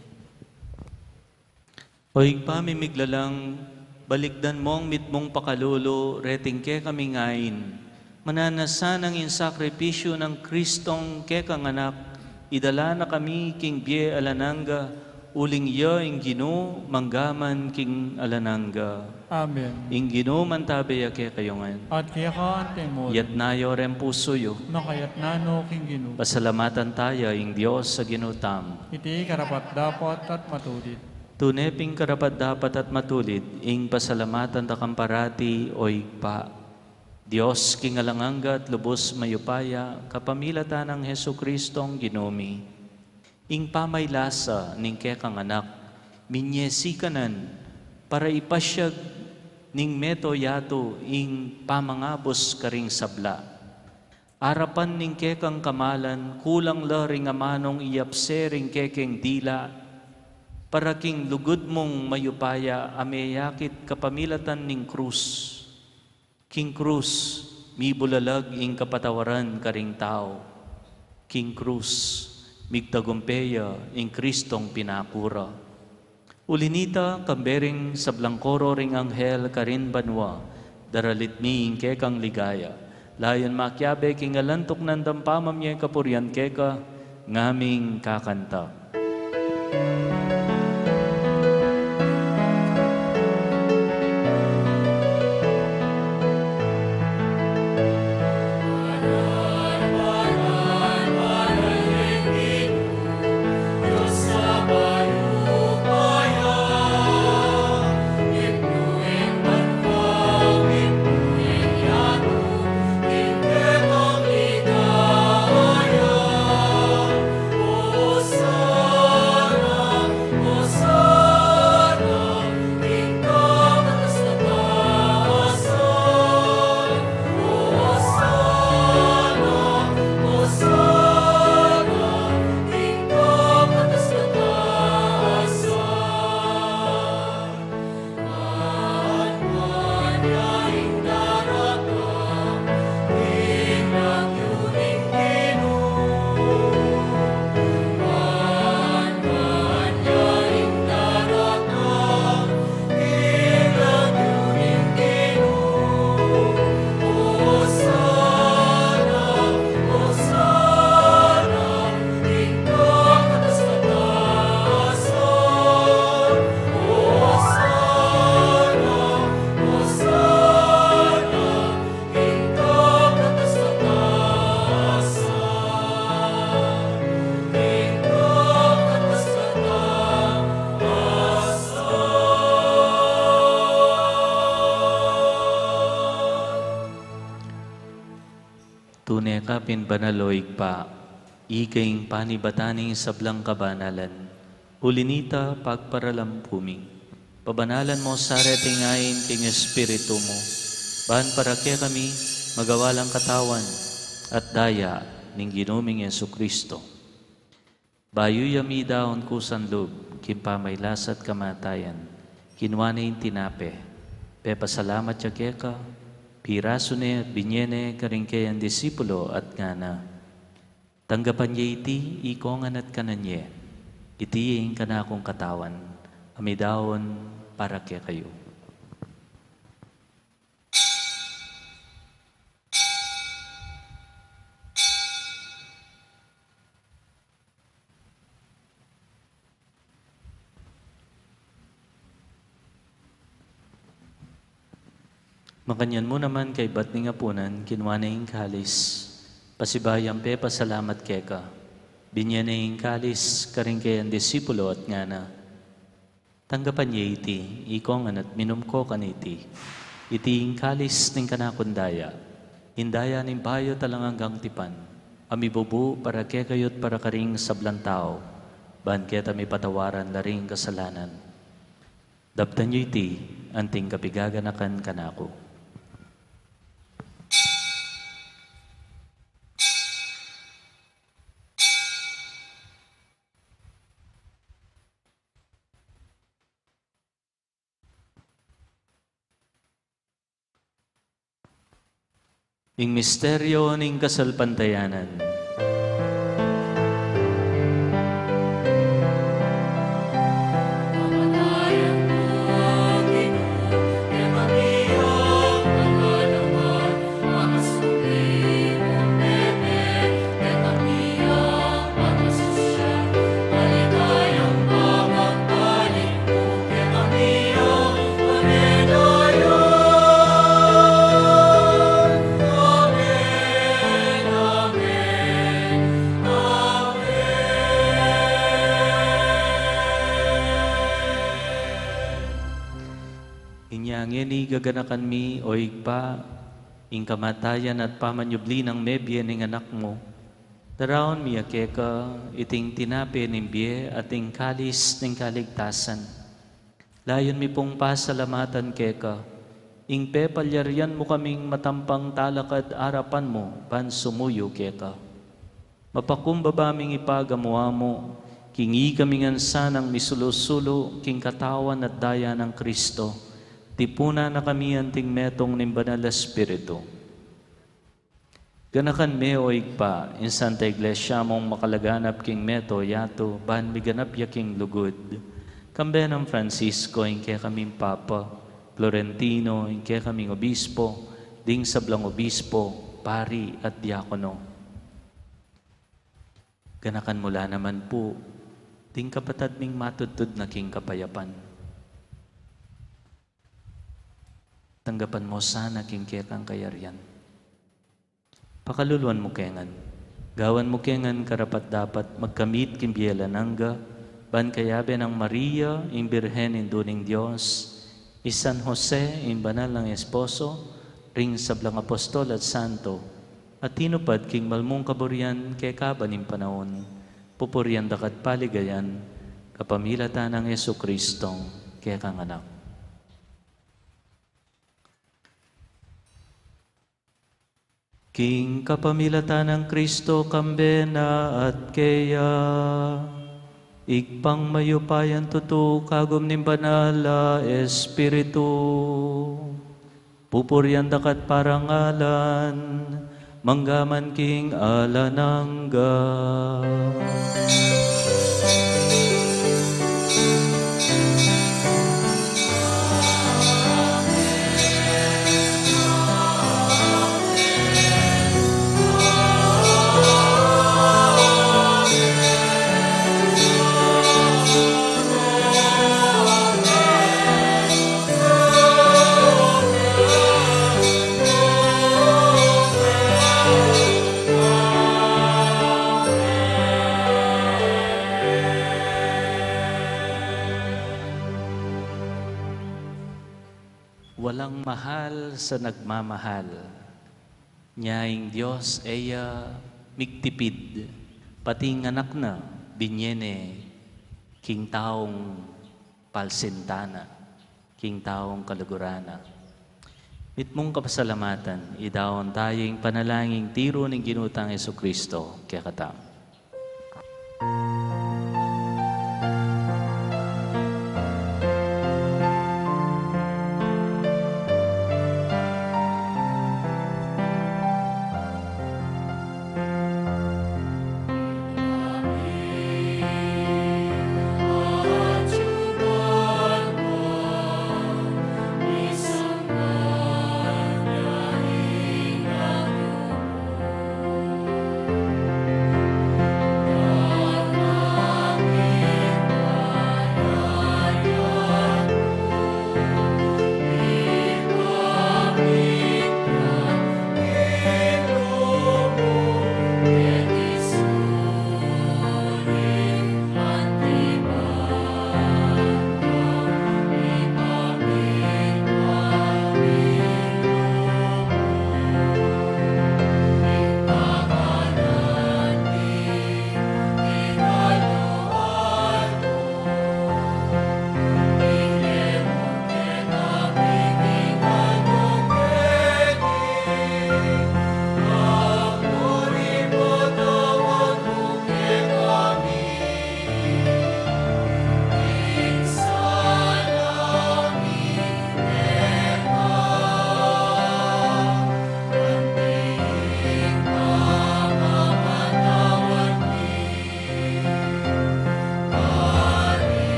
O Ibpa ming miglalang, balikdan mung mitmung pakalulu reting kekaming ain. Mananu na sanang ing sakripisyu nang Kristong kekang Anak, idala na kami king bie alang angga, uling iya ing Ginu, mangga man king alang angga. Amen. Ing Ginu mantabe ya kekayu ngan. At keka anti mu rin. Iyatas yu reng pusu yu. Makayatas no king Ginu. Pasalamatan taya ing Dios a Ginu tamu. Iti karapat-dapat at matulid. Tune pin karapat-dapat at matulid ing pasalamatan da kang parati, O Ibpa, Dios king alang angga at lubus mayupaya, kapamilatan nang Jesucristong Ginu mi. Ing pamaylasa ning kekang Anak, minyesi ka nan para ipasyag ning meto yatu ing pamangabus karing sabla. Arapan ning kekang kamalan, kulang la ring amanung iyapse ring kekeng dila, para king lugud mung mayupaya a meyakit kapamilatan ning krus. King krus, mibulalag ing kapatawaran karing tau. King krus, migtagumpe ya ing Kristong pinakura. Uli nita, kambe ring sablang koro ring anghel karin banua, daralit mi ing kekang ligaya. Layun makiabe king alantuk nang dampam a mie kapurian keka, ngaming kakanta. Tune ka pin banal, o Ibpa, ika ing panibatan ning sablang kabanalan. Uli nita, pagparalampu mi, pabanalan mo sa reting ain king Espiritu mu, ban para kekami magawa lang katawan at daya ning Ginu ming Jesucristo. Bayu ya midaun kusan lub king pamailas at kamatayan, kinua ne ing tinape, pepasalamat ya keka, pirasu ne at binye ne karing keyang disipulo at ngana: Tanggapan ye iti, ikongan at kanan ye. Iti ing kanakung katawan, a midaun para kekayu. Makanyan mu naman kaybat ning apunan, kinua ne ing kalis, pasibayu yang pepasalamat keka, binye ne ing kalis karing keyang disipulo at ngana: Tanggapan ye iti, ikongan at minum ko kaniti. Iti ing kalis ning kanakung daya, ing daya ning bayu at alang anggang tipan, a mibubu para kekayu at para karing sablang tau, ban keta mipatawaran la ring kasalanan. Daptan yu iti, anting kapigaganakan kanaku. Ing misteryo ning kasalpantayanan. Inya ngeni gaganakan mi, o Ibpa, ing kamatayan at pamanyubli nang mebie ning Anak mu, Daraun mi ya keka iting tinape ning bie at ing kalis ning kaligtasan. Layun mi pung pasalamatan keka ing pepalyarian mu kaming matampang talakad arapan mu ban sumuyu keka. Mapakumbaba ming ipagamu-amu king ikami ngan sanang misulu-sulu king katawan at daya nang Kristo, tipunan na kami anting metung ning Banal a Espiritu. Ganakan me, o Ibpa, ing Santa Iglesia mung makalaganap king mabilug a yatu, ban miganap ya king lugud. Kambe nang Francisco, ing kekaming Papa, Florentino, ing kekaming Obispo, ding sablang obispo, pari, at diakono. Ganakan mu la naman pu ding kapatad ming matudtud na king kapayapan. Tanggapan mu la sana king kekang kayarian. Pakaluluan mu ke ngan. Gawan mu ke ngan karapat-dapat magkamit king bie alang angga, ban kayabe nang Maria, ing Birhen Indu ning Dios, i San Jose, ing banal nang esposo, ring sablang apostol at santo, a tinupad king malmung kaburian kekaban ning panaun, pupurian da ka at paligayan, kapamilatan nang Jesucristong kekang Anak. King kapamilatan nang Kristo, kambe na at keya, Ibpang mayupayang tutu, kagum ning Banal a Espiritu, pupurian da ka at parangalan, mangga man king alang angga. Walang mahal sa nagmamahal. Nya ing Dios e ya migtipid, pati ing Anak na binye ne king taung palsintan na, king taung kaluguran na. Mitmung kapasalamatan, idaun tamu ing panalangin ning tiru ning Ginu tang Jesucristo kekatamu.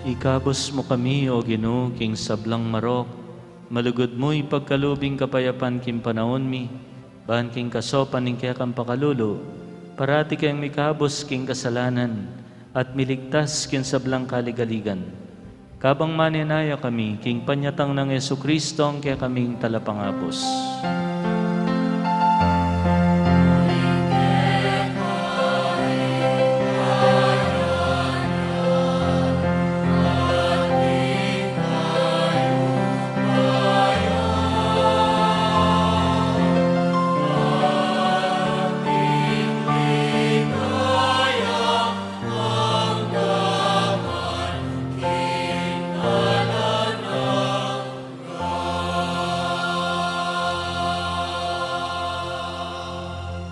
Ikabus mu kami, O Ginu, king sablang marok, malugud mu ipagkalub ing kapayapan king panaun mi, ban king kasaupan ning kekang pakalulu, parati keng mikabus king kasalanan, at miligtas king sablang kaligaligan. Kabang manenaya kami king panyatang nang Jesucristo, ang kekaming talapangabus.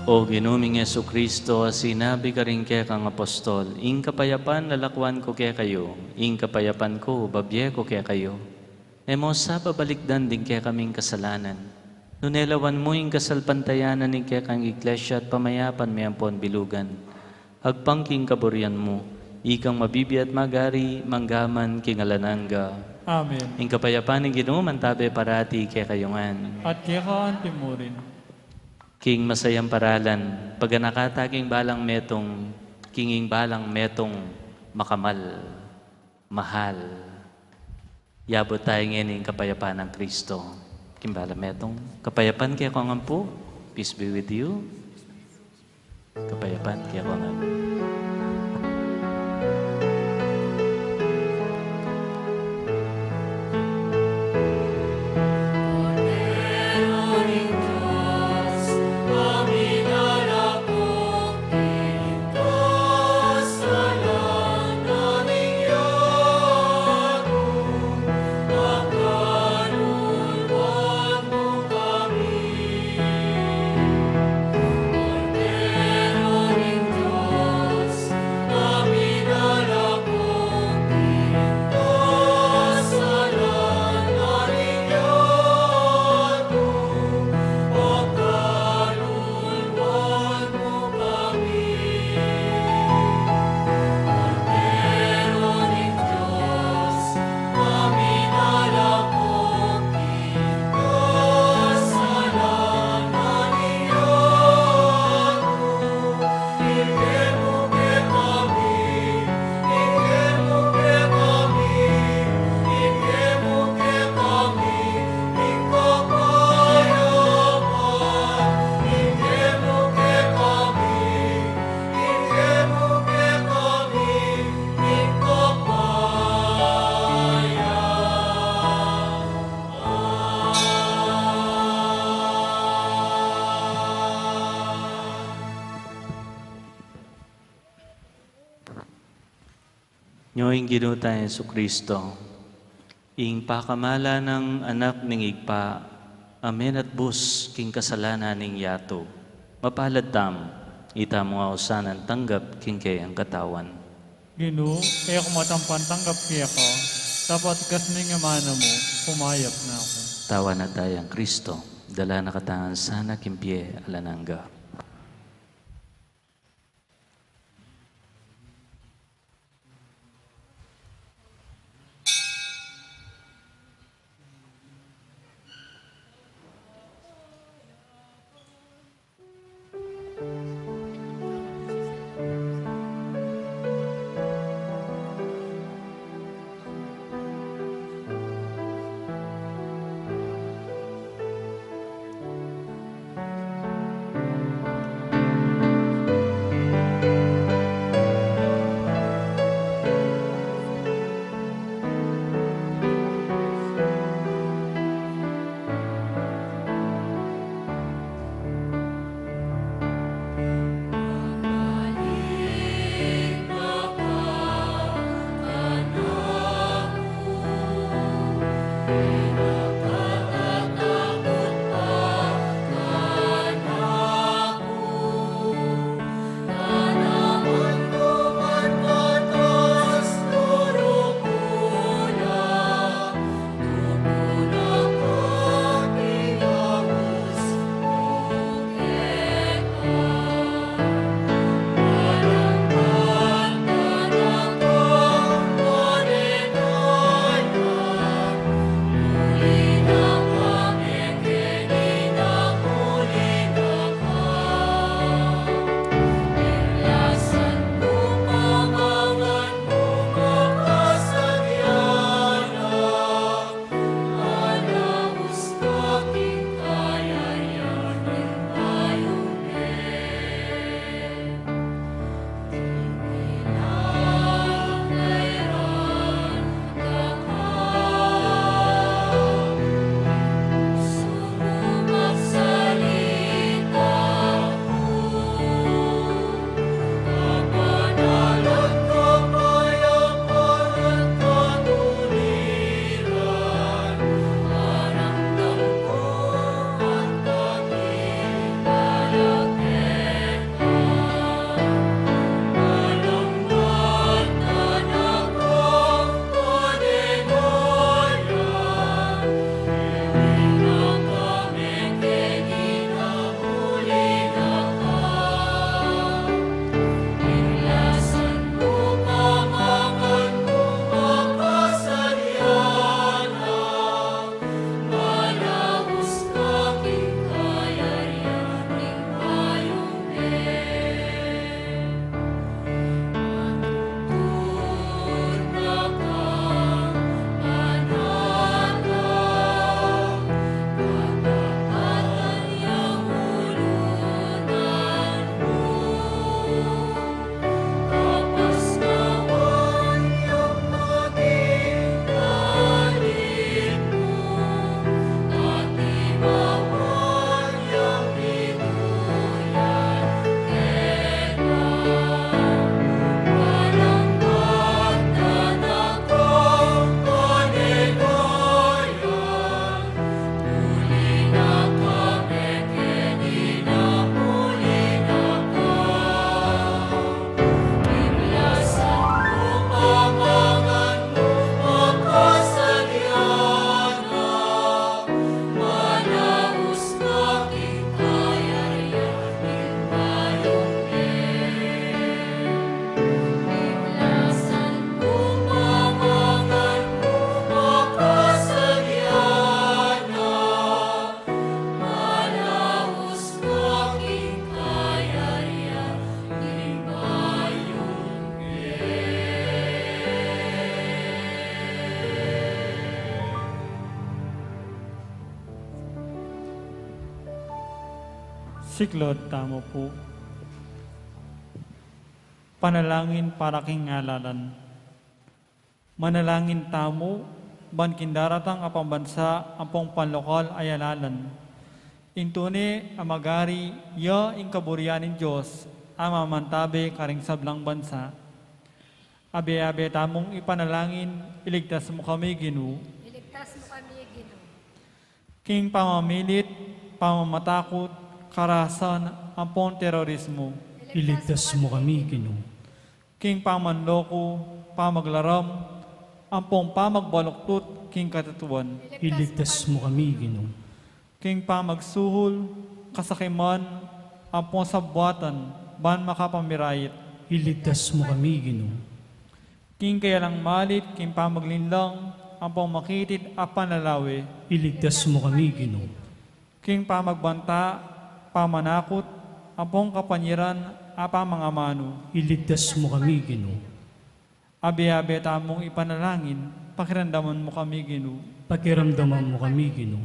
O Ginu ming Jesucristo, a sinabi karing kekang apostol, "Ing kapayapan lalakwan ku kekayu, ing kapayapan ku babie ku kekayu." E mu sa babalikdan ding kekaming kasalanan, nune lawan mu ing kasalpantayanan ning kekang iglesia at pamayapan me ampon bilugan. Agpang king kaburian mu, ikang mabibie at magari, mangga man king alang angga. Amen. Ing kapayapan ning Ginu mantabe parati kekayu ngan. At keka anti mu rin. King masayang paralan, paganaka ta king balang metung, king ing balang metung makamal, mahal. Yabut tamu ngeni ing kapayapan nang Kristo. King balang metung, kapayapan kekongan pu. Peace be with you. Kapayapan kekongan. Nyo ing Ginu tang Jesucristo, ing pakamalan nang Anak ning Ibpa, a menatbus king kasalanan ning yatu. Mapalad tamu, itamu ausan a tanggap king keyang katawan. Ginu, e ku matampan tanggap keka, dapot kasning amanu mu, kumayap na ku. Tawan na taya nang Kristo, dala na katamu sana king bie alang angga. Siklaud tamu pu. Panalangin para king ngalalan. Manalangin tamu, ban king daratang a pambansa ampong panlokal a yalalan. Ing tune a magari, ya ing kaburian ning Dios a mamantabe karing sablang bansa. Abe-abe tamung ipanalangin, iligtas mu kami, Ginu. Iligtas mu kami, Ginu. King pamamilit, pamamatakut, karahasan, ampong terorismu. Iligtas mu kami, Ginu. King pamanloko, pamaglaram, ampong pamagbaluktut king katatuan. Iligtas mu kami, Ginu. King pamagsuhul, kasakiman, ampong sabwatan, ban makapamirayit. Iligtas mu kami, Ginu. King kayalang malit, king pamaglinlang, ampong makitid a panlalawe. Iligtas mu kami, Ginu. King pamagbanta, pamanakut, ampong kapanyiran a pamangamanu. Iligtas mu kami, Ginu. Abe-abe tamung ipanalangin, pakiramdaman mu kami, Ginu. Pakiramdaman mu kami, Ginu.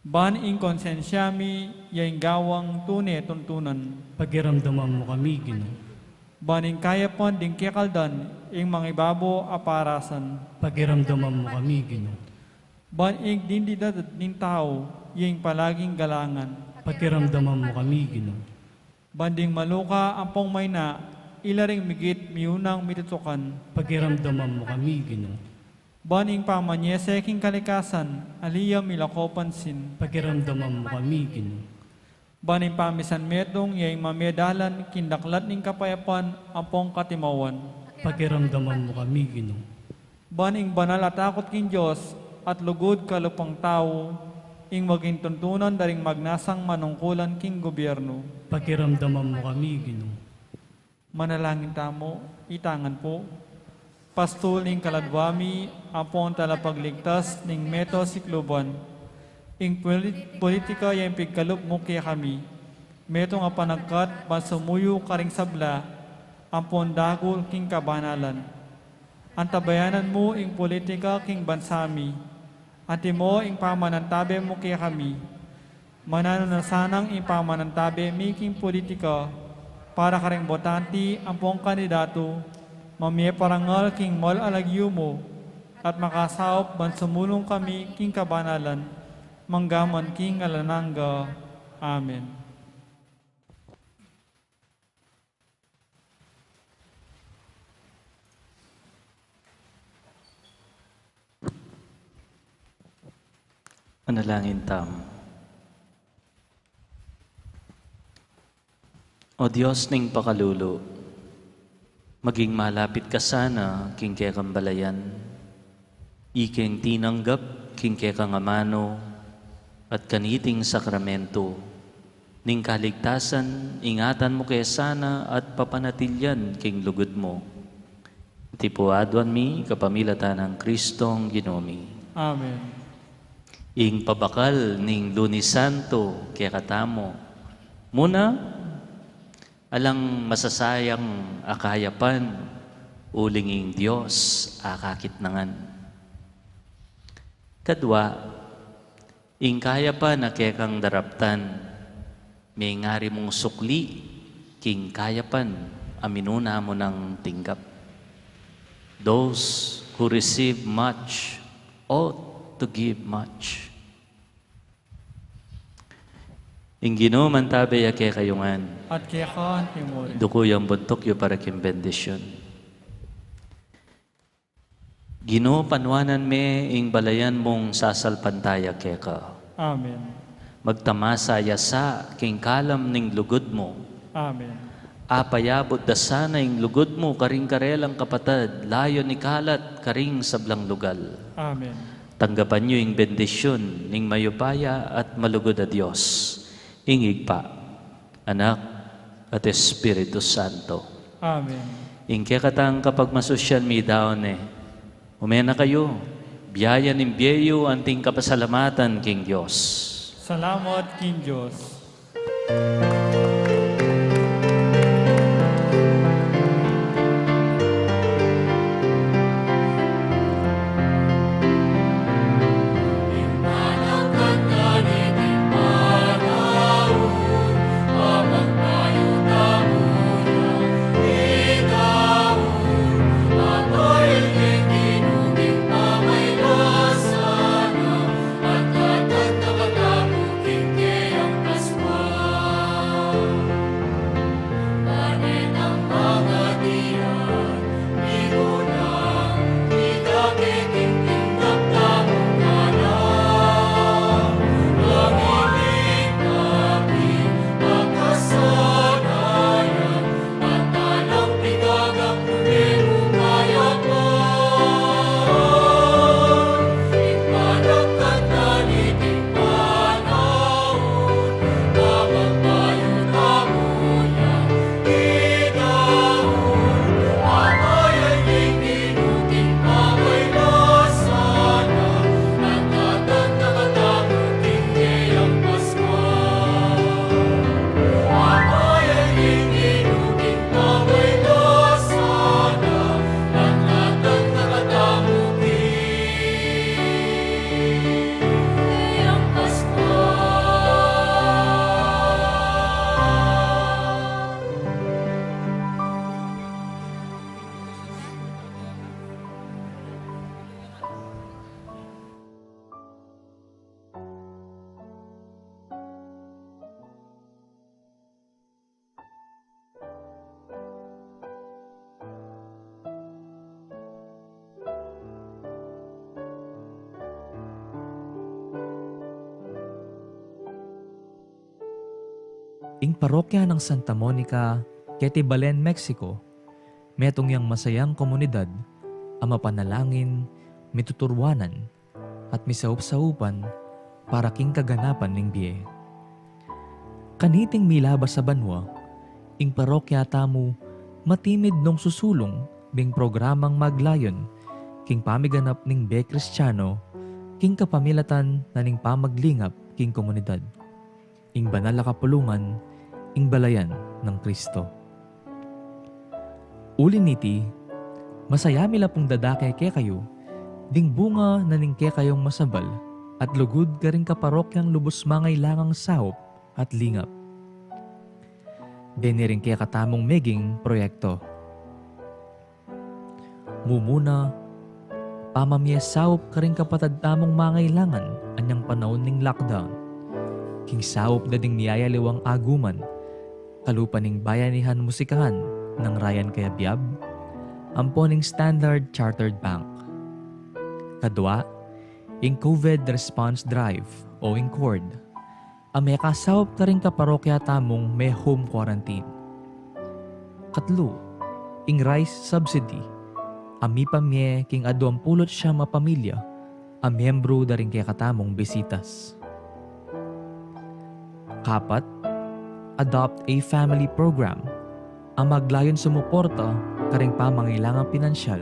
Ban ing konsensya mi, ya ing gawang tune tuntunan. Pakiramdaman mu kami, Ginu. Ban ing kayapan ding kekaldan, ing mangibabo a parasan. Pakiramdaman mu kami, Ginu. Ban ing dindidad ning tau, ya ing palaging galangan. Pakiramdaman mu kami, Ginu. Ban ding maluka ampong maina, ila ring migit miunang mitutukan. Pakiramdaman mu kami, Ginu. Ban ing pamanyese king kalikasan, ali ya milako pansin. Pakiramdaman mu kami, Ginu. Ban ing pamisan metung, ya ing mamedalan king daklat ning kapayapan ampong katimawan. Pakiramdaman mu kami, Ginu. Ban ing banal a takut king Dios at lugud kalupang tau, ing maging tuntunan da ring magnasang manungkulan king gobyernu. Pakiramdaman mu kami, Ginu. Manalangin tamu, itangan pu. Pastul ning kaladwa mi, ampong talapagligtas ning meto sikluban. Ing polit-, politika ya ing pigkalub mu kekami. Metung a panagkat ban sumuyu karing sabla, ampong dagul king kabanalan. Antabayanan mu ing politika king bansa mi. Antimo ing pamanantabe mu kekami. Mananu na sanang ing pamanantabe mi king politika para karing botante ampong kandidatu, mamie parangal king mal a lagyu mu, at makasaup ban sumulung kami king kabanalan, manggaman king alang angga. Amen. Manalangin tamu. O Dios ning pakalulu, maging malapit ka sana king kekang balayan, ikeng tinanggap king kekang amanu at kaniting sakramento ning kaligtasan, ingatan mu ke sana at papanatilian king lugud mu. Iti pu aduan mi kapamilatan nang Kristong Ginu mi. Amen. Ing pabakal ning Lunes Santo kekatamu, muna, alang masasayang a kayapan, uling ing Dios a kakitnangan. Kadwa, ing kayapan a kekang daraptan, mengari mung sukli king kayapan a minuna mu nang tinggap. Those who receive much ought to give much. Ing Ginu mantabe ya kekayu ngan. At keka antimurin. Duku yang buntuk yu para king bendisyun. Ginu, panuanan me ing balayan mung sasalpantaya keka. Amen. Magtamasa ya sa king kalam ning lugud mu. Amen. Apayabut da sana ing lugud mu karing karelang kapatad, layun ikalat karing sablang lugal. Amen. Tanggapan yu ing bendisyun ning mayupaya at malugud a Dios, ing Ibpa, Anak, at Espiritu Santo. Amen. Ing kekatang kapagmasusyan midaun ne. Ume na kayu, biyaya ning bie yu anting kapasalamatan king Dios. Salamat king Dios. Parokya ng Santa Monica, keti Belen, Mexico, metung yang masayang komunidad a mapanalangin, mituturwanan, at misaup-saupan para king kaganapan ning bie. Kaniting milabas a banua, ing parokya tamu matimid nung susulung ding programang maglayun king pamiganap ning bie Kristiano king kapamilatan na ning pamaglingap king komunidad. Ing banal a kapulungan, ing balayan nang Kristo. Uli niti, masaya mi la pung dadake kekayu ding bunga na ning kekayung masabal at lugud karing kaparokyang lubus mangailangang saup at lingap. Deni ring kekatamung meging proyekto. Mumuna, pamamie saup karing kapatad tamung mangailangan anyang panaun ning lockdown. King saup da ding miyayaliwang aguman, kalupa ning Bayanihan Musikahan nang Ryan Cayabyab, ampo ning Standard Chartered Bank. Kadua, ing COVID Response Drive o ing cord a mekasaup karing kaparokya tamung me-home quarantine. Katlu, ing rice subsidy a mipamie king aduang pulu't siyam a pamilya a miyembru da ring kekatamung Bisitas. Kapat, Adopt a Family Program a maglayun sumuporta karing pamangailangang pinansyal.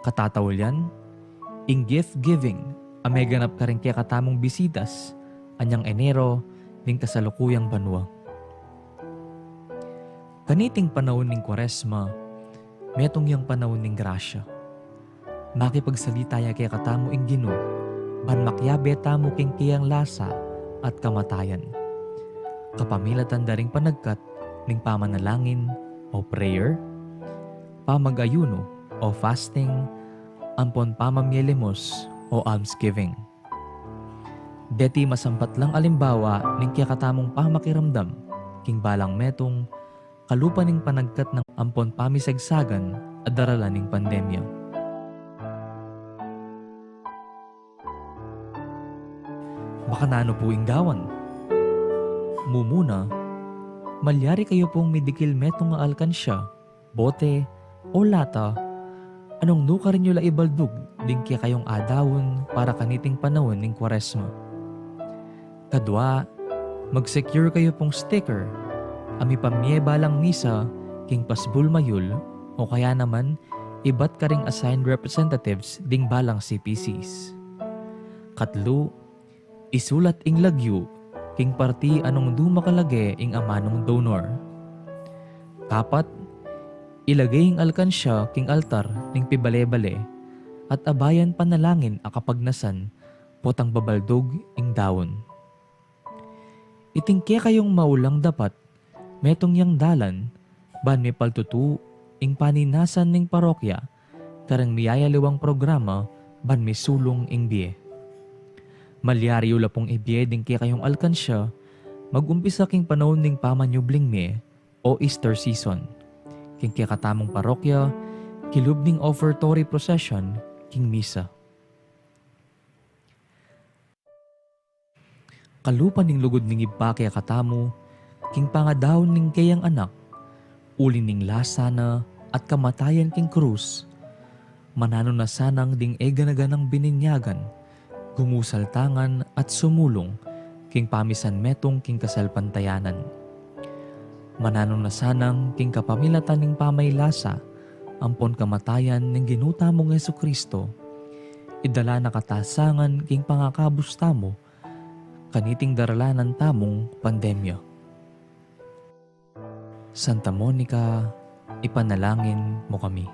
Katataulian, ing gift giving a meganap karing kekatamung Bisitas anyang Enero ning kasalukuyang banua. Kaniting panaun ning Kuaresma, metung yang panaun ning grasya. Makipagsalita ya kekatamu ing Ginu ban makiabe tamu king keyang lasa at kamatayan. Kapamilatan da ring panagkat ning pamanalangin o prayer, pamag-ayunu o fasting, ampon pamamie limos o almsgiving. Deti masampat lang alimbawa ning kekatamung pamakiramdam king balang metung kalupa ning panagkat nang ampon pamisagsagan a daralan ning pandemya. Makananu pu ing gawan? Mumuna, malyari kayu pung midikil metung a alkansya, bote, o lata, a nung nukarin yu la ibaldug ding kekayung adaun para kaniting panaun ning Kuaresma. Kadua, mag-secure kayu pung sticker a mipamie balang misa king pasbul mayul o kaya naman ibat karing assigned representatives ding balang C P Cs. Katlu, isulat ing lagyu king parti a nung du makalage ing amanung donor. Kapat, ilage ing alkansya king altar ning pibale-bale at abayan panalangin a kapagnasan potang babaldug ing daun. Iting kekayung maulang dapat metung yang dalan ban mipaltutu ing paninasan ning parokya karing miyayaliwang programa ban misulung ing bie. Malyari yu la pung ibie ding kekayung alkansya mag-umpisa king panaun ning pamanyubling mie o Easter season king kekatamung parokya kilub ning offertory procession king misa. Kalupa ning lugud ning Ibpa kekatamu king pangadaun ning keyang Anak, uli ning lasa na at kamatayan king krus, mananu na sanang ding e gana-ganang bininyagan gumusaltangan at sumulung king pamisan metung king kasalpantayanan. Mananu na sanang king kapamilatan ning pamaylasa ampon kamatayan ning Ginu tamung Jesucristo, idala na katasangan king pangakabus tamu kaniting daralanan tamung pandemya. Santa Monica, ipanalangin mu kami.